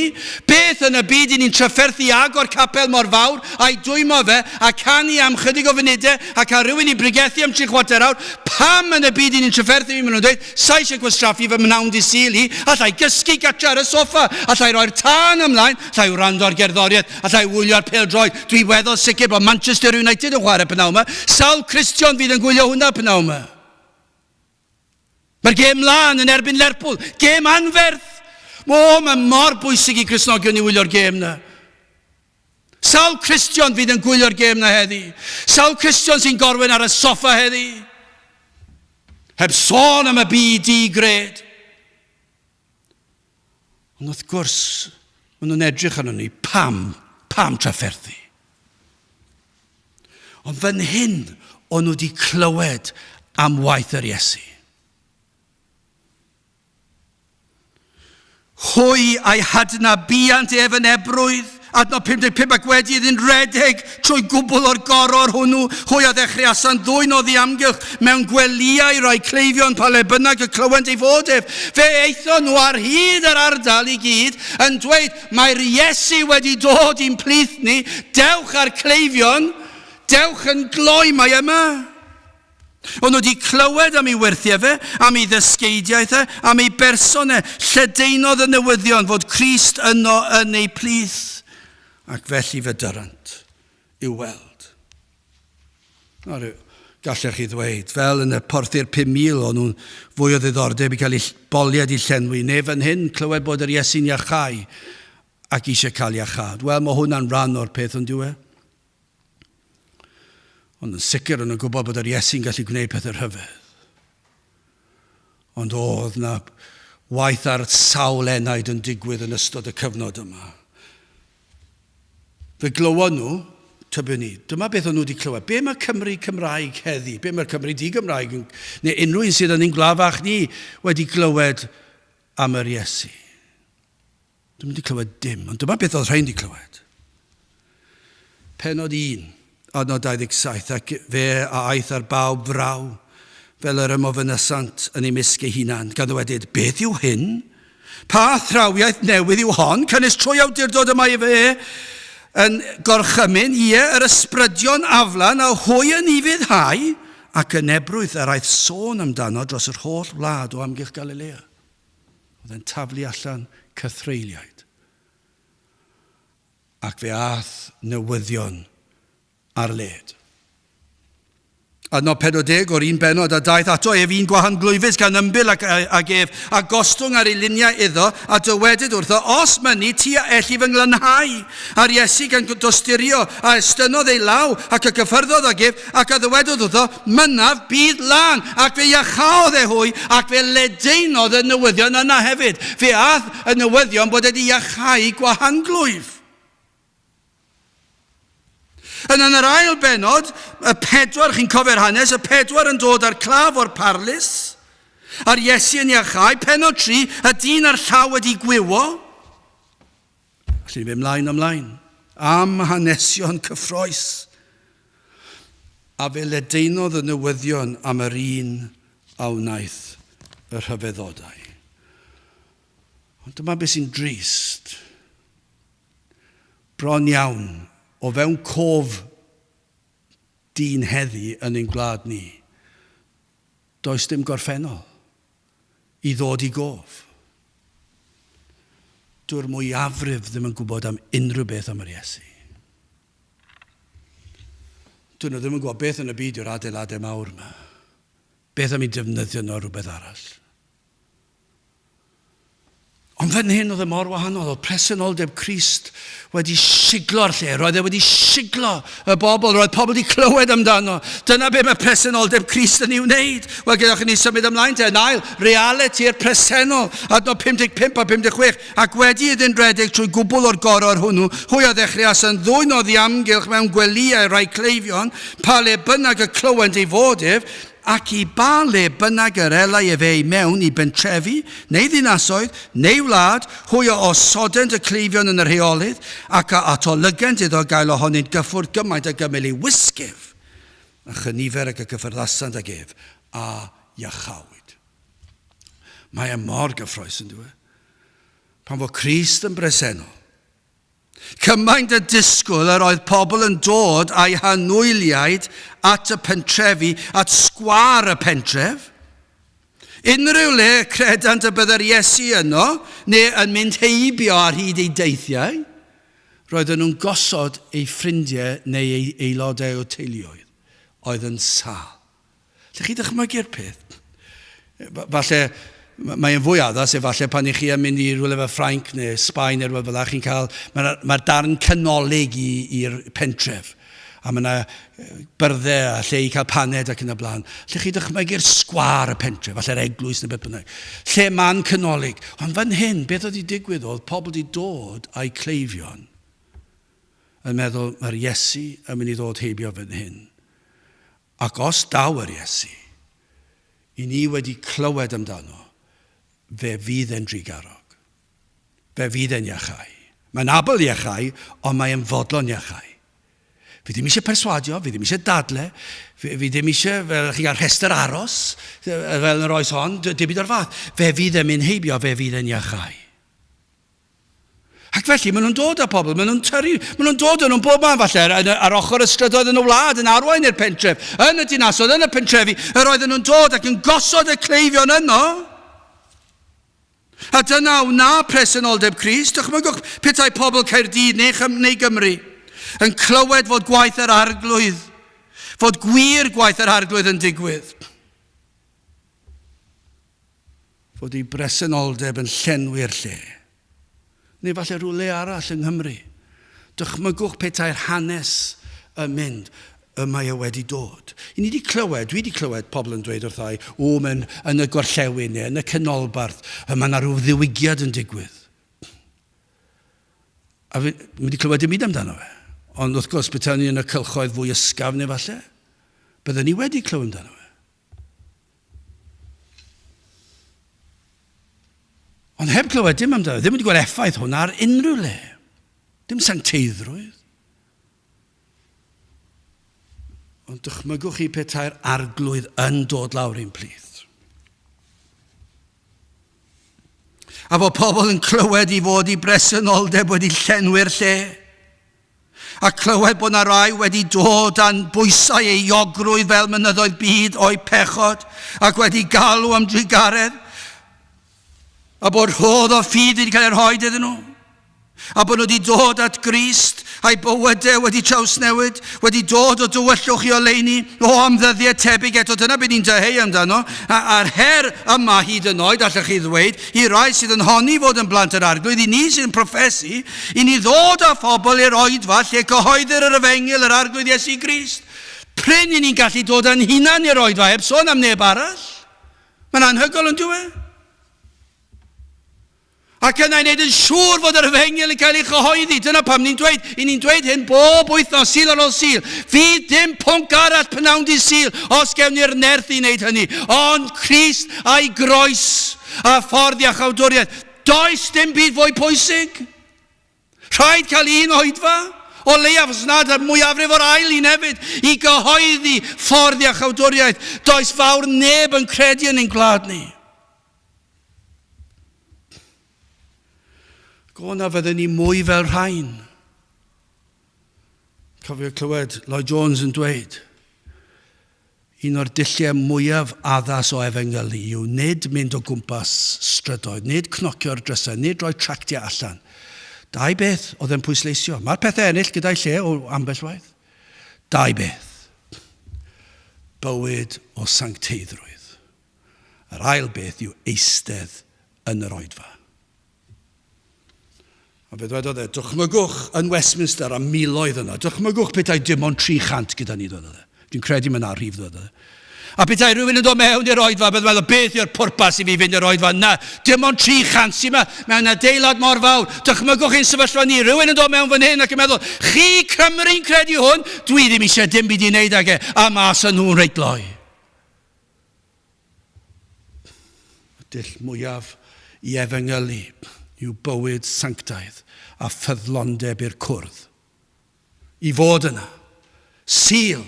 Beth yn y byd i ni'n trafferthu agor capel mor fawr a'i dwymo fe a canu am chydig o funudau a cael rhywun i bregethu am tri chwarter awr? Pam yn y byd i ni'n trafferthu? Maen nhw'n dweud, sa eisiau gwastraffu fy mhnawn dydd Sul i, allai gysgu gatre ar y soffa, allai roi'r tân ymlaen, allai wrando ar gerddoriaeth, allai wylio'r pêl-droed. Dwi weddol sicr bod Manchester United yn chwarae pnawn 'ma. Sawl Cristion fydd yn gwylio hwnna pnawn 'ma? Mae'r gêm mlaen yn erbyn Lerpwl. Gêm anferth! O, mae mor bwysig i Gristnogion i wylio'r gêm na. Sawl Cristion fydd yn gwylio'r gêm na heddi? Sawl Cristion sy'n gorwen ar y soffa heddi? Heb sôn am y byd di-gred. Ond wrth gwrs, maen nhw'n edrych arno ni, pam, pam trafferthu? Ond fan hyn, o'n nhw wedi clywed am waith yr Iesu. Hwy a'i hadnabuant ef yn ebrwydd, adnod 55, ac wedi iddynt redeg trwy gwbl o'r goror hwnnw, hwy a ddechreuasant ddwyn oddi amgylch mewn gwelyau rai cleifion pa le bynnag y clywent ei fod ef. Fe aethon nhw ar hyd yr ardal i gyd yn dweud, Mae'r Iesu wedi dod i'n plith ni, dewch â'r cleifion, dewch yn gloi, mae yma. O'n nhw wedi clywed am ei wyrthiau fe, am ei ddysgeidiaeth e, am ei berson e. Lledaenodd y newyddion fod Crist yno yn eu plith. Ac felly fe dyrant i'w weld. Nawr, gallech chi ddweud, fel yn y porthi'r 5,000, o'n nhw'n fwy o ddiddordeb i cael eu boliad i llenwi, neu fan hyn, clywed bod yr Iesu'n iachau ac eisiau cael iachâd. Wel, mae hwnna'n rhan o'r peth, ond yw e? Ond yn sicr, o'n nhw'n gwybod bod yr Iesu'n gallu gwneud pethau rhyfedd. Ond oedd na waith ar sawl enaid yn digwydd yn ystod y cyfnod yma. Fe glywon nhw, tybiwn ni, dyma beth o'n nhw wedi clywed. Be mae Cymru Cymraeg heddi? Be mae'r Cymru di-Gymraeg, neu unrhyw un sydd yn ein gwlad fach ni, wedi glywed am yr Iesu? Dwi'm wedi clywed dim, ond dyma beth oedd rhain wedi clywed. Penod 1, adnod 27, ac fe a aeth ar bawb fraw, fel yr ymofynasant yn ei mysg ei hunan, gan ddywedyd, beth yw hyn? Pa athrawiaeth newydd yw hon, canys trwy awdurdod y mae fe yn gorchymyn, ie, yr ysbrydion aflan a hwy yn ufuddhau, ac yn ebrwydd yr aeth sôn amdano dros yr holl wlad o amgylch Galilea. Oedd e'n taflu allan cythreuliaid. Ac fe aeth newyddion ar led. Adnod 40 o'r un benod, a daeth ato ef un gwahanglwyfus gan ymbil ac, ag ef, a gostwng ar ei luniau iddo, a dywedyd wrtho, os mynni, ti a elli fy nglanhau. A'r Iesu gan dosturio, a estynnodd ei law, ac a gyffyrddodd ag ef, Ac a ddywedodd wrtho, Mynnaf, bydd lân. Ac fe iachaodd e hwy, ac fe ledaenodd y newyddion yna hefyd. Fe aeth y newyddion bod wedi iachau gwahanglwyf. Yna yn yr ail benod, y pedwar, chi'n cofio'r hanes, y pedwar yn dod â'r claf o'r parlys, a'r Iesu yn iachau, penod 3, y dyn a'r llaw wedi gwywo. Allen ni fynd mlaen a mlaen am hanesion cyffroes. A fe ledaenodd y newyddion am yr un a wnaeth y rhyfeddodau. Ond dyma beth sy'n drist. Bron iawn, o fewn cof dyn heddi yn ein gwlad ni, does dim gorffennol. i ddod i gof. Dyw'r mwyafrif ddim yn gwybod am unrhyw beth am yr Iesu. Dyn nhw ddim yn gwybod beth yn y byd yw'r adeiladau mawr yma. Beth am eu defnyddio nhw ar rhywbeth arall? Ond fan hyn oedd e mor wahanol, oedd presenoldeb Crist wedi siglo'r lle, roedd e wedi siglo y bobl, roedd pobl wedi clywed amdano. Dyna be mae presenoldeb Crist yn ei wneud. Wel, gadewch i ni symud ymlaen te. Yn ail, realiti'r presennol, adnod 55 a 56. Ac wedi iddynt redeg trwy gwbl o'r goror hwnnw, hwy a ddechreuasant ddwyn oddi amgylch mewn gwelyau rai cleifion, pa le bynnag y clywent ei fod ef, Ac i ba le bynnag yr elai efe i mewn i bentrefi, neu ddinasoedd, neu wlad, hwy a osodent y cleifion yn yr heolydd, ac a atolygent iddo gael ohonynt gyffwrdd gymaint ag ymyl ei wisg ef, a chynifer ag y cyffyrddasant ag ef, a iachawyd. Mae e mor gyffrous, yn dyw e? Pan fo Crist yn bresennol, Cymaint y disgwyl yr oedd pobl yn dod â'u hanwyliaid at y pentrefi, at sgwâr y pentref. Unrhyw le y credant y byddai'r Iesu yno, neu yn mynd heibio ar hyd ei deithiau, roedden nhw'n gosod eu ffrindiau neu eu aelodau o'u teuluoedd oedd yn sâl. Lle chi dychmygu'r peth? Falle, mae'n fwy addas efallai pan i chi yn mynd i rhywle fel Ffrainc neu Sbaen neu rhywbeth fel 'na, chi'n cael, mae'r mae darn canolig i'r pentref. A mae yna byrddau a lle i cael paned ac yn y blaen. Lle chi dychmygu'r sgwâr y pentref, falle'r eglwys neu beth bynnag. Lle man canolig. Ond fan hyn, beth oedd wedi digwydd oedd pobl wedi dod â'u cleifion yn meddwl mae'r Iesu yn mynd i ddod heibio fan hyn. Ac os daw yr Iesu, i ni wedi clywed amdano, fe fydd e'n drugarog. Fe fydd e'n iachau. Mae'n abl i iachau, ond mae e'n fodlon iachau. Fi ddim eisiau perswadio, fi ddim eisiau dadle, fi, fi ddim eisiau, fel chi'n cael rhestr aros, fel yn yr oes hon, dim byd o'r fath. Fe fydd e'n mynd heibio, fe fydd e'n iachau. Ac felly, maen nhw'n dod â pobl, maen nhw'n tyrru, maen nhw'n dod â nhw'n bob man falle, ar, ar ochr y strydoedd yn y wlad, yn arwain i'r pentref, yn y dinasoedd, yn y pentrefi, yr oedden nhw'n dod ac yn gosod y cleifion yno. A dyna wna presenoldeb Crist. Dychmygwch petai pobl Caerdydd neu, neu Gymru yn clywed fod gwaith yr arglwydd, fod gwir gwaith yr arglwydd yn digwydd. Fod ei bresenoldeb yn llenwi'r lle. Neu falle rhywle arall yng Nghymru. Dychmygwch petai'r hanes yn mynd y mae e wedi dod. I ni wedi clywed, dwi wedi clywed pobl yn dweud wrtha i, o, mae'n yn y gorllewin neu yn y canolbarth, y mae yna rhyw ddiwygiad yn digwydd. A fi wedi clywed dim byd amdano fe. Ond wrth gwrs, betawn ni yn y cylchoedd fwy ysgafn neu falle, byddwn ni wedi clywed amdano fe. Ond heb glywed dim amdano, ddim wedi gweld effaith hwnna ar unrhyw le. Dim sancteiddrwydd. Ond dychmygwch chi petai'r arglwydd yn dod lawr i'n plith. A fod pobl yn clywed i fod i bresenoldeb wedi llenwi'r lle. A clywed bod na rai wedi dod dan bwysau euogrwydd fel mynyddoedd byd o'u pechod ac wedi galw am drugaredd a bod rhodd o ffydd wedi cael ei rhoi iddyn nhw a bod nhw wedi dod at Grist a'i bywydau wedi trawsnewid, wedi dod o dywyllwch i oleuni, o am ddyddiau tebyg eto, dyna beth ni'n dyheu amdano, a, a'r her yma hyd yn oed, allech chi ddweud, i rai sydd yn honni fod yn blant yr Arglwydd, i ni sydd yn proffesu, i ni ddod â phobl i'r oedfa lle cyhoeddir yr efengyl yr Arglwydd Iesu Grist. Prin i ni'n gallu dod â'n hunan i'r oedfa heb sôn am neb arall. Mae'n anhygoel yn dyw e? Ac yna i wneud yn siŵr fod yr efengyl yn cael ei chyhoeddi. Dyna pam ni'n dweud, i ni'n dweud hyn bob wythnos, Sul ar ôl Sul. Fydd dim pwnc arall pnawn dydd Sul os gewn ni'r nerth i wneud hynny. Ond Crist a'i groes a ffordd iachawdwriaeth. Does dim byd fwy pwysig. Rhaid cael un oedfa, o leiaf os nad y mwyafrif o'r ail un hefyd, i gyhoeddi ffordd iachawdwriaeth. Does fawr neb yn credu yn ein gwlad ni. Go na fydden ni mwy fel rhain. Cofio clywed Lloyd Jones yn dweud, un o'r dulliau mwyaf addas o efengylu yw nid mynd o gwmpas strydoedd, nid cnocio'r drysau, nid rhoi tractiau allan. Dau beth oedd e'n pwysleisio. Mae'r pethau ennill gyda'i lle o ambell waith. Dau beth. Bywyd o sancteiddrwydd. Yr ail beth yw eistedd yn yr oedfa. A fe ddwedodd e, dychmygwch yn Westminster a miloedd yna, dychmygwch petai dim ond 300 gyda ni, ddwedodd e. Dwi'n credu mae 'na rhif, ddwedodd e. A petai rhywun yn dod mewn i'r oedfa, bydd meddwl, beth yw'r pwrpas i fi fynd i'r oedfa? Na, dim ond 300 sy'n yma mewn adeilad mor fawr. Dychmygwch ein sefyllfa ni, rhywun yn dod mewn fan hyn ac yn meddwl, chi Cymru'n credu hwn? Dwi ddim eisiau dim byd i wneud ag e, a mas â nhw'n reit gloi. Y dull mwyaf i efengylu yw bywyd sanctaidd a ffyddlondeb i'r cwrdd. I fod yna. Sul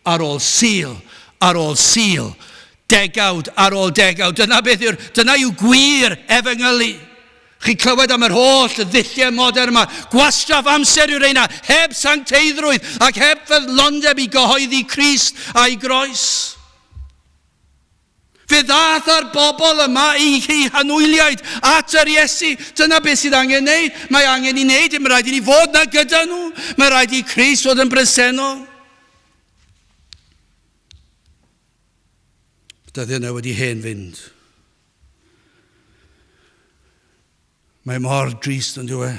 ar ôl Sul ar ôl Sul, degawd ar ôl degawd. Dyna beth yw'r, dyna yw gwir efengylu. Chi'n clywed am yr holl ddulliau modern yma. Gwastraff amser yw'r reina, heb sancteiddrwydd ac heb ffyddlondeb i gyhoeddi Crist a'i groes. Fe ddaeth â'r bobl yma i eu hanwyliaid at yr Iesu. Dyna beth sydd angen wneud. Mae angen i wneud, mae rhaid i ni fod na gyda nhw. Mae rhaid i Crist fod yn bresennol. Dyddiau yna wedi hen fynd. Mae mor drist yn dyw e.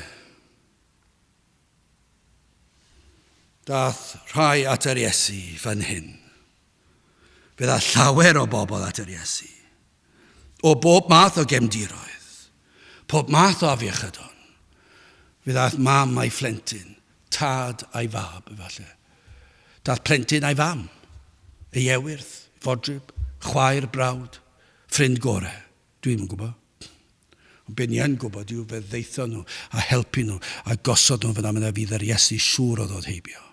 Dath rhai at yr Iesu fan hyn. Fe ddaeth llawer o bobl at yr Iesu. O bob math o gefndiroedd, pob math o afiechydon. Fe ddaeth mam a'i phlentyn, tad a'i fab, efallai. Daeth plentyn a'i fam, ei ewyrth, fodryb, chwaer, brawd, ffrind gorau. Dwi ddim yn gwybod. Ond be ni yn gwybod yw fe ddaethon nhw a helpu nhw a gosod nhw fyna, myna fydd yr Iesu siŵr o ddod heibio.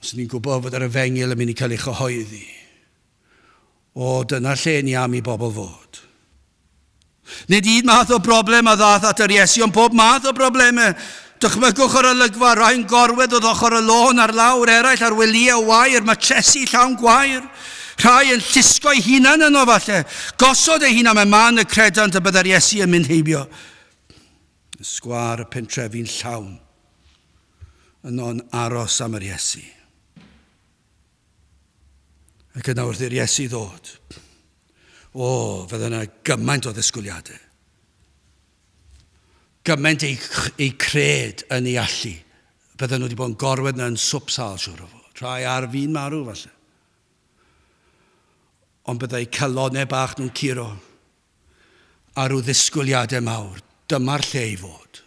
Os ni'n gwybod fod yr efengyl yn mynd i cael ei chyhoeddi, o, dyna lle ni am i bobl fod. Nid un math o broblem a ddaeth at yr Iesu, ond pob math o broblemau. Dychmygwch yr olygfa, rhai'n gorwedd wrth ochr y lôn ar lawr, eraill ar welyau wair, matresi llawn gwair. Rhai yn llusgo eu hunan yno falle, gosod eu hunan mewn man y credant y byddai'r Iesu yn mynd heibio. Y sgwâr y pentrefi'n llawn yno'n aros am yr Iesu. Ac yna wrth i'r Iesu ddod, o, fydda yna gymaint o ddisgwyliadau. Gymaint eu, eu cred yn ei allu. Bydden nhw wedi bod yn gorwedd yna yn swp sâl, siwr o fod. Rhai ar fin marw, falle. Ond byddai calonnau bach nhw'n curo a rhyw ddisgwyliadau mawr. Dyma'r lle i fod.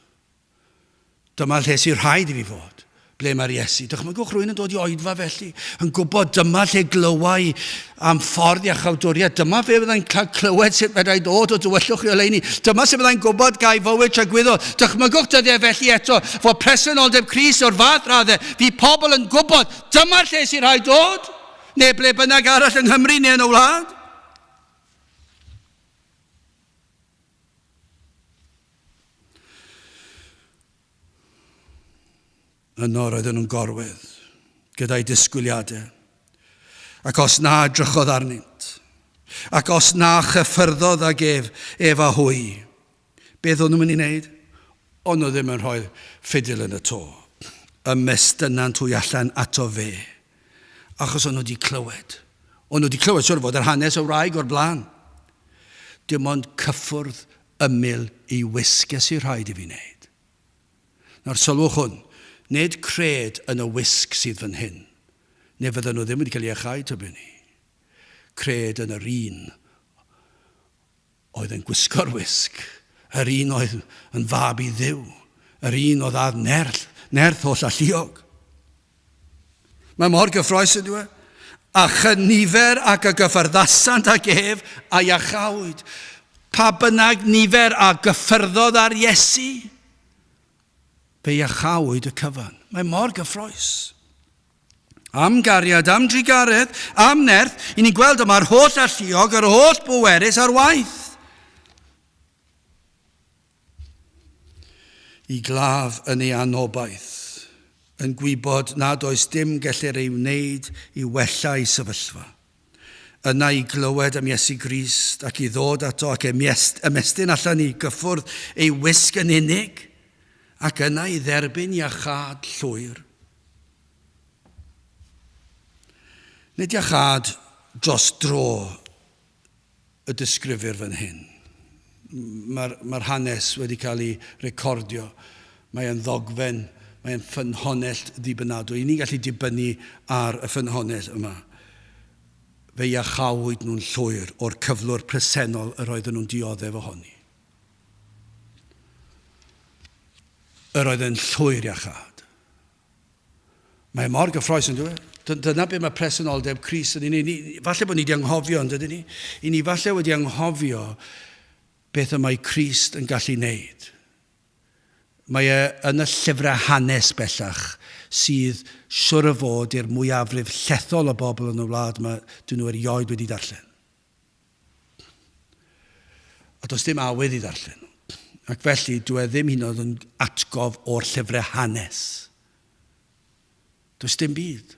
Dyma lle sy'n rhaid i fi fod. Ble mae'r Iesu? Dychmygwch rhywun yn dod i oedfa felly, yn gwybod dyma lle glywai am ffordd iachawdwriaeth. Dyma fe fyddai'n cael clywed sut fedrai ddod o dywyllwch i oleuni. Dyma sut fyddai'n gwybod gai fywyd tragwyddol. Dychmygwch dyddiau felly eto fod presenoldeb Crist o'r fath raddau. Fydd pobl yn gwybod dyma'r lle sy'n rhaid dod, neu ble bynnag arall yng Nghymru neu yn y wlad. Yno roedden nhw'n gorwedd gyda'i disgwyliadau. Ac os na edrychodd arnynt, ac os na chyffyrddodd ag ef, ef a hwy, beth o'n nhw'n mynd i wneud? O'n nhw ddim yn rhoi ffidil yn y to. Ymestynant hwy allan ato fe, achos o'n nhw wedi clywed. O'n nhw wedi clywed, siwr fod, yr hanes y wraig o'r blaen. Dim ond cyffwrdd ymyl i wisg y sy'n rhaid i fi wneud. Nawr sylwch hwn, nid cred yn y wisg sydd fan hyn, neu fydden nhw ddim wedi cael eu iachau, tybiwn i. Cred yn yr un oedd yn gwisgo'r wisg, yr un oedd yn fab i Dduw, yr un oedd â'r nerth, nerth holl alluog. Mae mor gyffroes yn dweud. A chynifer ac a gyffyrddasant ag ef a iachawyd. Pa bynnag nifer a gyffyrddodd ar Iesu, fe iachawyd y cyfan. Mae mor gyffroes. Am gariad, am drugaredd, am nerth, i ni'n gweld yma'r holl alluog, yr holl bwerus ar waith. Y glaf yn ei anobaith, yn gwybod nad oes dim gellir ei wneud i wella ei sefyllfa. Yna i glywed am Iesu Grist ac i ddod ato ac ymestyn allan i gyffwrdd ei wisg yn unig, ac yna i dderbyn iachâd llwyr. Nid iachâd dros dro y disgrifir fan hyn. Mae'r mae hanes wedi cael ei recordio. Mae e'n ddogfen, mae e'n ffynhonnell ddibynadwy. I ni'n gallu dibynnu ar y ffynhonnell yma. Fe iachawyd nhw'n llwyr o'r cyflwr presennol yr oedden nhw'n dioddef ohoni. Yr oedd yn llwyr iachâd. Mae e mor gyffroes yn dweud. Dyna be mae presenoldeb Crist yn ei wneud. Falle bod ni wedi anghofio, yn dydyn ni? I ni falle wedi anghofio beth y mae Crist yn gallu wneud. Mae e yn y llyfrau hanes bellach sydd siwr o fod i'r mwyafrif llethol o bobl yn y wlad yma dyn nhw erioed wedi darllen. A does dim awydd i ddarllen. Ac felly, dwi e ddim hyd yn oed yn atgof o'r llyfrau hanes. Does dim byd.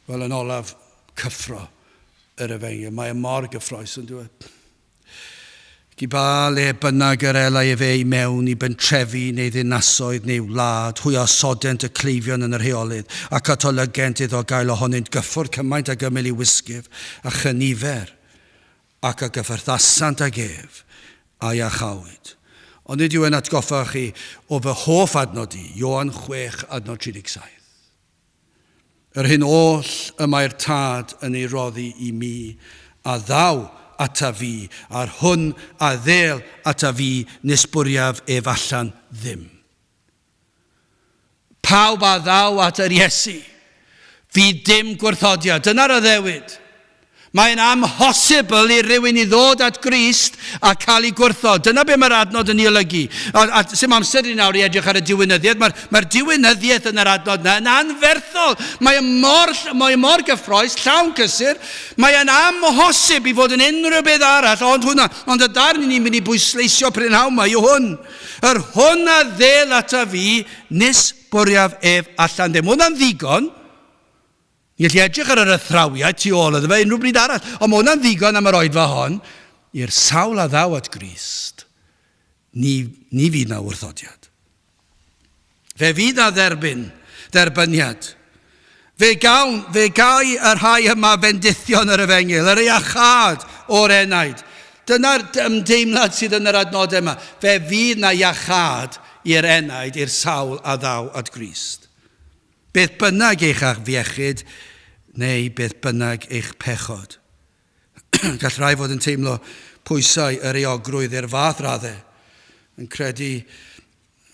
Wel, yn olaf, cyffro yr efengyl. Mae e mor gyffroes yn dweud. Ac i ba le bynnag yr elai efe i mewn, i bentrefi neu ddinasoedd neu wlad, hwy a osodent y cleifion yn yr heolydd, ac atolygent iddo gael ohonynt gyffwrdd cymaint ag ymyl i'w wisgif, a chynifer ac a gyffyrddasant ag ef, a iachawyd. Ond nid yw e'n atgoffa chi o fy hoff adnod i, Ioan 6, adnod 37. Yr hyn oll y mae'r Tad yn ei roddi i mi, a ddaw ataf fi, a'r hwn a ddêl ataf fi nis bwriaf ef allan ddim. Pawb a ddaw at yr Iesu, fydd dim gwrthodiad. Dyna'r addewid. Mae'n amhosibl i rywun i ddod at Grist a cael ei gwrthod. Dyna be mae'r adnod yn ei olygu. A, a sim amser i nawr i edrych ar y diwinyddiaeth. Mae'r mae diwinyddiaeth yn yr adnod yna yn anferthol. Mae e mor, mae e mor gyffroes, llawn cysur. Mae e'n amhosib i fod yn unrhyw beth arall ond hwnna. Ond y darn i ni'n mynd i bwysleisio prynhawn yma yw hwn. Yr hwn a ddel ata fi, nis bwriaf ef allan ddim. Hwnna'n ddigon. Ni'n gallu edrych ar yr athrawiaid tu ôl iddo fe unrhyw bryd arall, ond mae hwnna'n ddigon am yr oedfa hon. I'r sawl a ddaw at Grist, ni, ni fydd na wrthodiad. Fe fydd na dderbyn, dderbyniad. Fe gawn, fe gai y rhai yma fendithion yr efengyl, yr iachâd o'r enaid. Dyna'r ymdeimlad sydd yn yr adnodau yma. Fe fydd na iachâd i'r enaid, i'r sawl a ddaw at Grist. Beth bynnag eich afiechyd neu beth bynnag eich pechod. Gall rhai fod yn teimlo pwysau yr euogrwydd i'r fath raddau, yn credu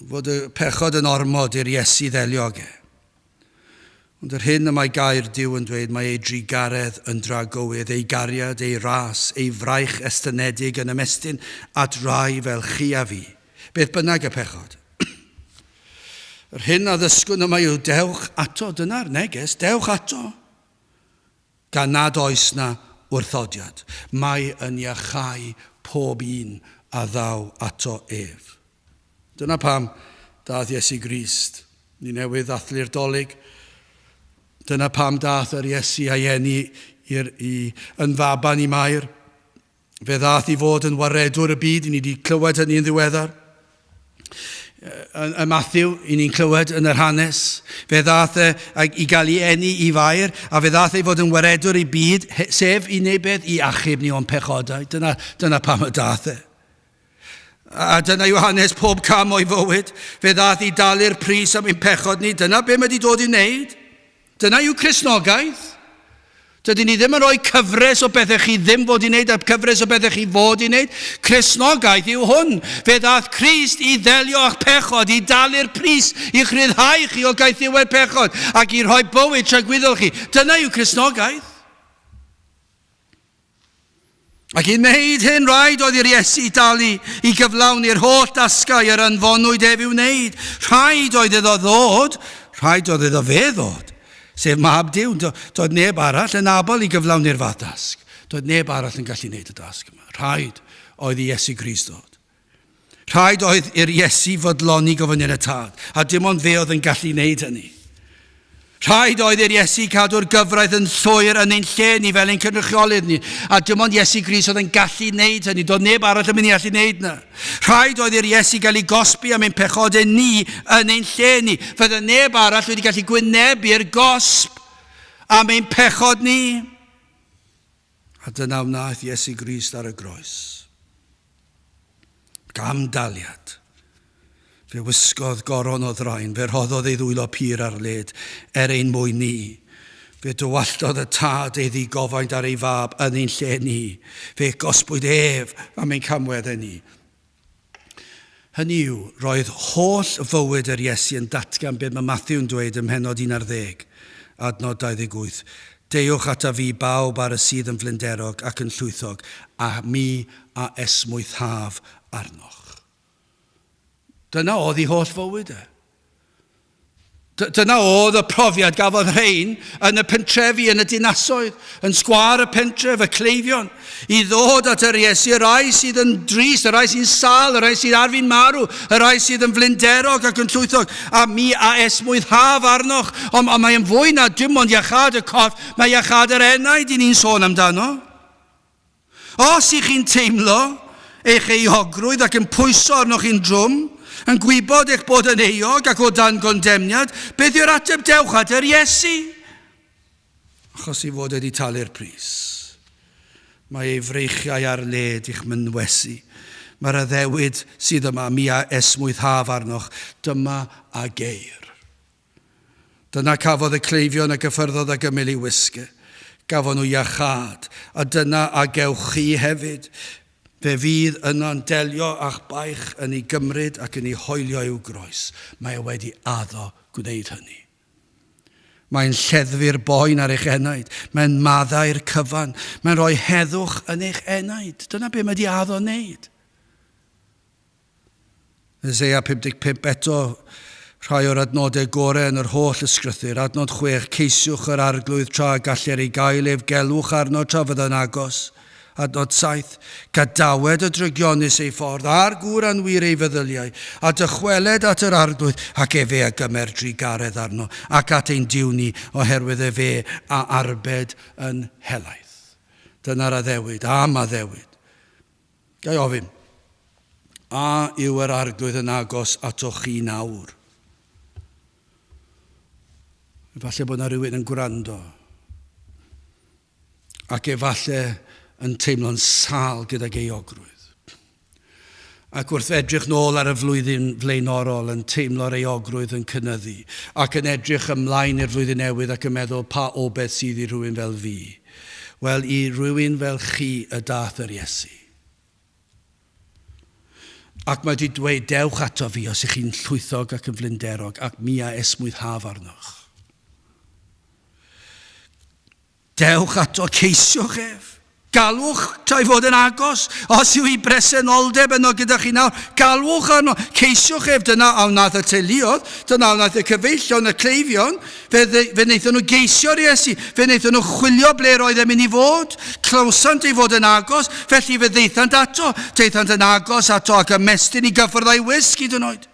fod y pechod yn ormod i'r Iesu ddelio ag e. Ond yr hyn y mae gair Duw yn dweud, mae ei drugaredd yn dragywydd, ei gariad, ei ras, ei fraich estynedig yn ymestyn at rai fel chi a fi, beth bynnag y pechod. Yr hyn a ddysgwn yma yw dewch ato, dyna'r neges, dewch ato. Gan nad oes 'na wrthodiad, mae yn iachau pob un a ddaw ato ef. Dyna pam daeth Iesu Grist. Ni newydd ddathlu'r Dolig. Dyna pam daeth yr Iesu a'i eni i'r, i, yn faban i Mair. Fe ddaeth i fod yn waredwr y byd, i ni wedi clywed hynny yn ddiweddar. Y Matthew, i ni'n clywed yn yr hanes. Fe ddaeth e i gael ei eni i Fair, a fe ddaeth ei fod yn waredwr i byd, sef i wneud beth? I achub ni o'n pechodau. Dyna, dyna pam y daeth e. A dyna yw hanes pob cam o'i fywyd. Fe ddaeth i dalu'r pris am ein pechod ni. Dyna be mae wedi dod i wneud. Dyna yw Cristnogaeth. Dydyn ni ddim yn rhoi cyfres o bethau chi ddim fod i wneud a cyfres o bethau chi fod i wneud. Cristnogaeth yw hwn. Fe ddaeth Crist i ddelio â'ch pechod, i dalu'r pris, i'ch rhyddhau chi o gaethiwed pechod ac i rhoi bywyd tragwyddol chi. Dyna yw Cristnogaeth. Ac i wneud hyn, rhaid oedd i'r Iesu dalu i gyflawni'r holl dasgau yr anfonwyd ef i'w wneud. Rhaid oedd iddo ddod, rhaid oedd iddo fe ddod, sef mab Duw. Doedd neb arall yn abl i gyflawni'r fath dasg. Doedd neb arall yn gallu wneud y dasg yma. Rhaid oedd i Iesu Grist ddod. Rhaid oedd i'r Iesu fodloni gofynion y Tad, a dim ond fe oedd yn gallu wneud hynny. Rhaid oedd i'r Iesu cadw'r gyfraith yn llwyr yn ein lle ni fel ein cynrychiolydd ni, a dim ond Iesu Grist oedd yn gallu wneud hynny, doedd neb arall yn mynd i allu wneud na. Rhaid oedd i'r Iesu gael ei gosbi am ein pechodau ni yn ein lle ni. Fydde neb arall wedi gallu gwynebu'r gosb am ein pechod ni. A dyna wnaeth Iesu Grist ar y groes. Gamdaliad. Fe wisgodd goron o ddrain, fe rhoddodd ei ddwylo pur ar led, er ein mwyn ni. Fe dywalltodd y tad ei ddigofaint ar ei fab yn ein lle ni. Fe gosbwyd ef am ein camweddau ni. Hynny yw, roedd holl fywyd yr Iesu yn datgan beth mae Matthew'n dweud ym mhennod 11, adnod 28, Deuwch ataf fi bawb ar y sydd yn flinderog ac yn llwythog, a mi a esmwythaf arnoch. Dyna oedd ei holl fywyd e. Dyna oedd y profiad gafodd rhain yn y pentrefi, yn y dinasoedd, yn sgwâr y pentref, y cleifion, i ddod at yr Iesu, y rhai sydd yn drist, y rhai sy'n sâl, y rhai sydd ar fin marw, y rhai sydd yn flinderog ac yn llwythog, a mi a esmwythaf arnoch. Ond, ond mae'n fwy na dim ond iachâd y corff, mae iachâd yr enaid i ni'n sôn amdano. Os ych chi'n teimlo eich euogrwydd ac yn pwyso arnoch chi'n drwm, yn gwybod eich bod yn euog ac o dan gondemniad, beth yw'r ateb? Dewch at yr Iesu! Achos ei fod wedi talu'r pris. Mae ei freichiau ar led i'ch mynwesu. Mae'r addewid sydd yma, mi a esmwythaf arnoch, dyma a geir. Dyna cafodd y cleifion a gyffyrddodd ag ymyl ei wisg. Gafon nhw iachâd, a dyna a gewch chi hefyd. Fe fydd yna'n delio â'ch baich yn ei gymryd ac yn ei hoelio i'w groes. Mae e wedi addo gwneud hynny. Mae'n lleddfu'r boen ar eich enaid. Mae'n maddau'r cyfan. Mae'n rhoi heddwch yn eich enaid. Dyna be mae wedi addo wneud. Eseia 55 eto, rhai o'r adnodau gorau yn yr holl ysgrythur. Adnod 6, ceisiwch yr arglwydd tra gallir ei gael ef, gelwch arno tra fyddo'n agos. Adnod 7. Gadawed y drygionus ei ffordd, a'r gŵr anwir ei feddyliau, a dychweled at yr Arglwydd, ac efe a gymer drugaredd arno, ac at ein Duw ni, oherwydd efe a arbed yn helaeth. Dyna'r addewid, am addewid. Ga i ofyn, a yw yr Arglwydd yn agos atoch chi nawr? Efallai bod yna rhywun yn gwrando ac efallai yn teimlo'n sâl gydag euogrwydd. Ac wrth edrych nôl ar y flwyddyn flaenorol yn teimlo'r euogrwydd yn cynyddu ac yn edrych ymlaen i'r flwyddyn newydd ac yn meddwl pa obaith sydd i rhywun fel fi. Wel, i rywun fel chi y dath yr Iesu. Ac mae wedi dweud, dewch ato fi os ych chi'n llwythog ac yn flinderog, ac mi a esmwythaf arnoch. Dewch ato, ceisiwch ef. Galwch tra'i fod yn agos. Os yw ei bresenoldeb yno gyda chi nawr, galwch arno, ceisiwch ef. Dyna a wnaeth y teuluodd, dyna a wnaeth y cyfeillion, y cleifion. Fe, fe wnaethon nhw geisio'r Iesu, fe wnaethon nhw chwilio ble roedd e'n mynd i fod. Clywsant ei fod yn agos, felly fe ddaethant ato. Daethant yn agos ato ac ymestyn i gyffwrdd â'i wisg hyd yn oed.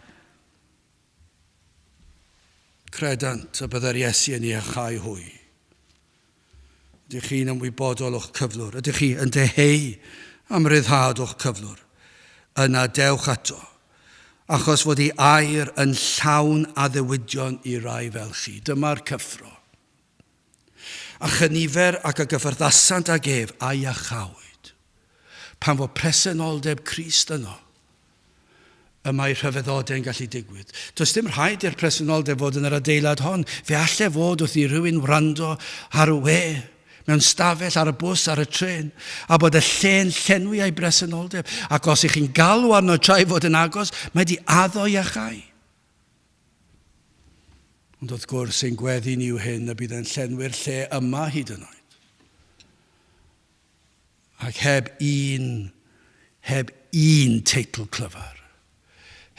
Credant y byddai'r Iesu yn iachau hwy. Ydych chi'n ymwybodol o'ch cyflwr? Ydych chi yn deheu am ryddhad o'ch cyflwr? Yna dewch ato, achos fod ei air yn llawn addewidion i rai fel chi. Dyma'r cyffro. A chynifer ag a gyffyrddasant ag ef, a iachawyd. Pan fo presenoldeb Crist yno, y mae rhyfeddodau'n gallu digwydd. Does dim rhaid i'r presenoldeb fod yn yr adeilad hon. Fe alle fod wrth i rhywun wrando ar y we, mewn stafell, ar y bws, ar y trên, a bod y lle'n llenwi â'i bresenoldeb. Ac os ych chi'n galw arno tra'i fod yn agos, mae di addo iachau. Ond wrth gwrs, ein gweddi ni yw hyn y bydd e'n llenwi'r lle yma hyd yn oed. Ac heb un, heb un teitl clyfar,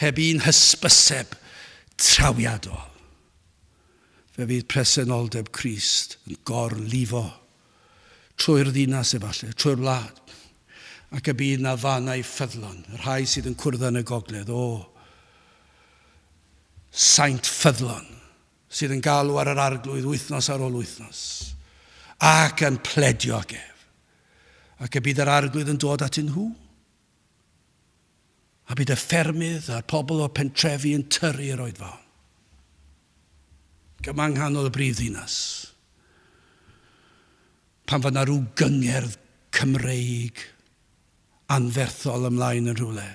heb un hysbyseb trawiadol, fe fydd presenoldeb Crist yn gorlifo trwy'r ddinas efallai, trwy'r wlad, ac y bydd na fannau ffyddlon, y rhai sydd yn cwrdd yn y gogledd, o, saint ffyddlon, sydd yn galw ar yr Arglwydd wythnos ar ôl wythnos, ac yn pledio ag ef, ac y bydd yr Arglwydd yn dod atyn nhw. A bydd y ffermydd a'r pobl o'r pentrefi yn tyrru i'r oedfaon. Gyma yng nghanol y brif ddinas. Pan fod na rhyw gyngerdd Cymreig anferthol ymlaen yn rhywle,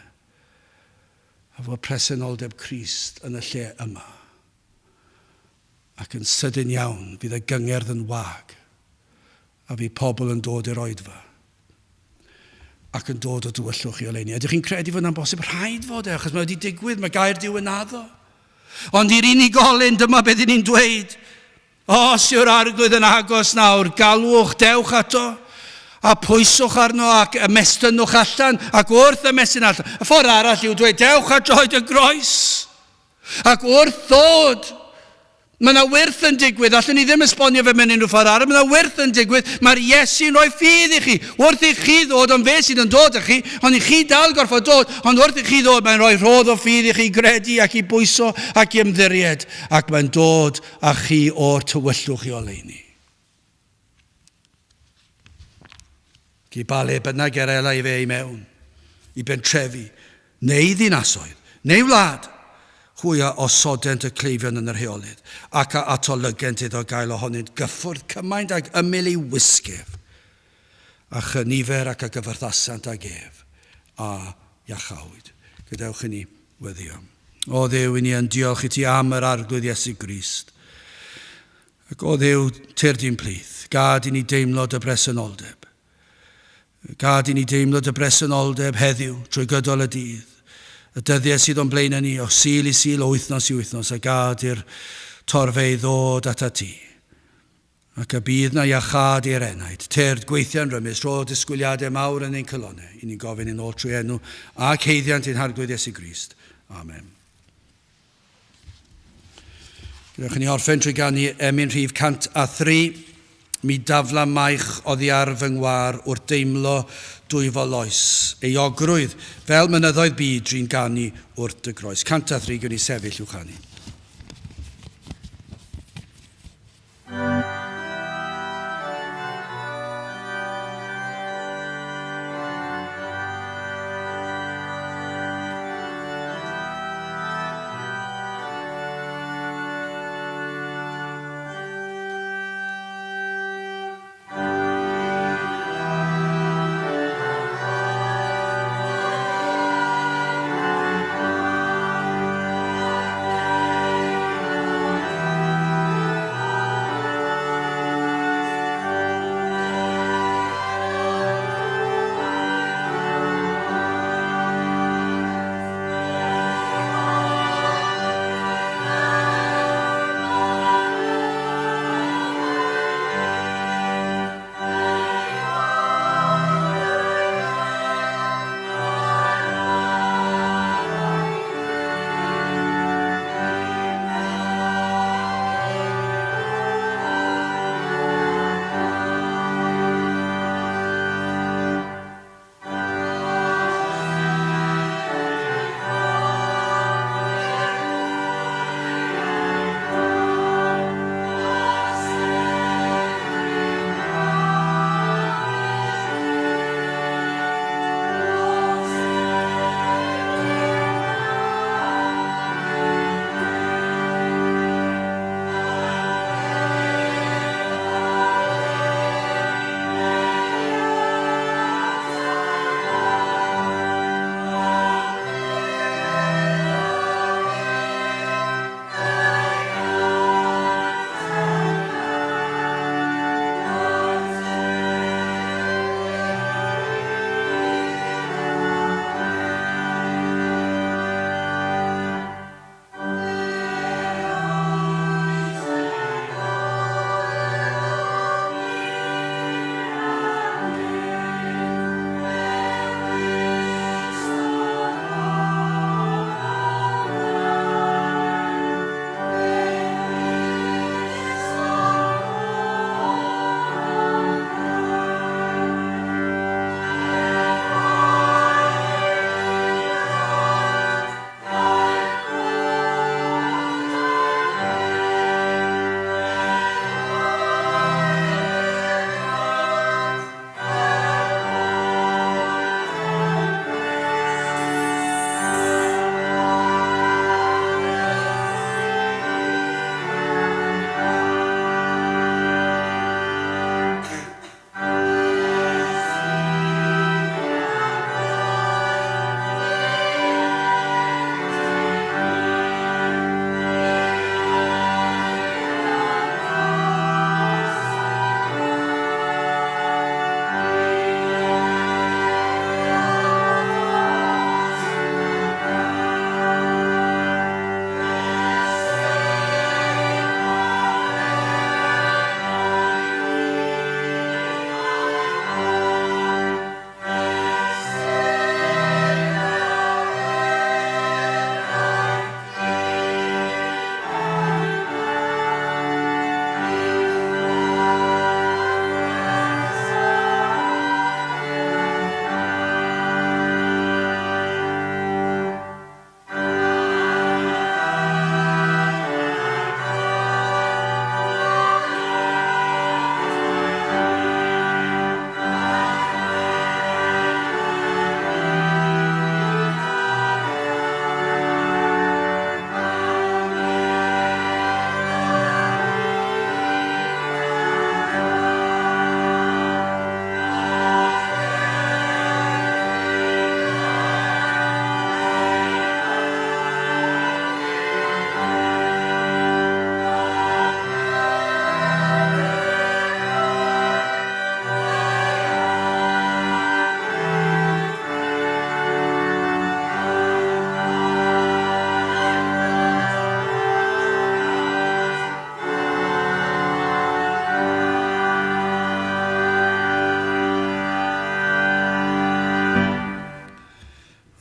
a fod presenoldeb Crist yn y lle yma. Ac yn sydyn iawn fydd y gyngerdd yn wag, a fydd pobl yn dod i'r oedfa ac yn dod o dywyllwch i oleuni. Ydych chi'n credu fod yna'n bosib? Rhaid fod e, achos mae wedi digwydd, mae gair Duw yn addo. Ond i'r unigolyn, dyma beth ni'n dweud. Os yw'r Arglwydd yn agos nawr, galwch, dewch ato, a pwyswch arno ac ymestynnwch allan, ac wrth ymestyn allan. Y ffordd arall yw dweud, dewch at droed y groes. Ac wrth ddod, mae yna wyrth yn digwydd. Allwn ni ddim esbonio fe mewn unrhyw ffordd arall. Mae yna wyrth yn digwydd. Mae'r Iesu'n rhoi ffydd i chi. Wrth i chi ddod, ond fe sydd yn dod â chi, ond i chi dal gorfod dod, ond wrth i chi ddod, mae'n rhoi rhodd o ffydd i chi gredu ac i bwyso ac i ymddiried, ac mae'n dod â chi o'r tywyllwch i oleuni. I ba le bynnag yr elai fe i mewn, i bentrefi, neu ddinasoedd, neu wlad, hwy a osodent y cleifion yn yr heolydd, ac a atolygent iddo gael ohonynt gyffwrdd cymaint ag ymyl ei wisg ef, a chynifer ac a gyfarthasant ag ef, a iachawyd. Gadewch i ni weddio. O Dduw, i ni yn diolch i ti am yr Arglwydd Iesu Grist. Ac o Dduw, tyrd i'n plith. Gad i ni deimlo dy bresenoldeb. Gad i ni deimlo dy bresenoldeb heddiw, trwy gydol y dydd. Y dyddiau sydd o'n blaenau ni, o Sul i Sul, o wythnos i wythnos, a gad i'r torfeydd ddod atat ti. Ac y bydd na iachâd i'r enaid. Tyrd, gweithia'n rymus, rho disgwyliadau mawr yn ein calonnau, i ni'n gofyn yn ôl trwy enw ac haeddiant ein Harglwydd Iesu Grist. Amen. Gadewch i ni orffen trwy ganu emyn rhif 103. Mi dafla maich oddi ar fy ngwar wrth deimlo dwyfol oes. Euogrwydd, fel mynyddoedd byd, drin ganu wrth dy groes. 103, gwn i sefyll i'w chanu.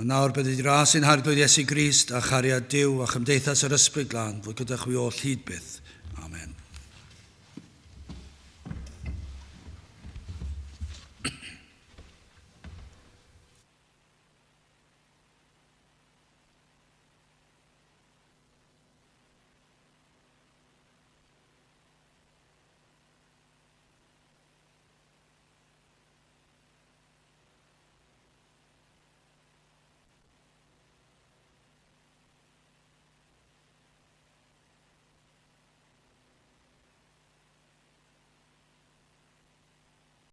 A nawr bydded i ras ein Harglwydd Iesu Grist a chariad Duw a chymdeithas yr Ysbryd Glân fod gyda chwi oll hyd byth.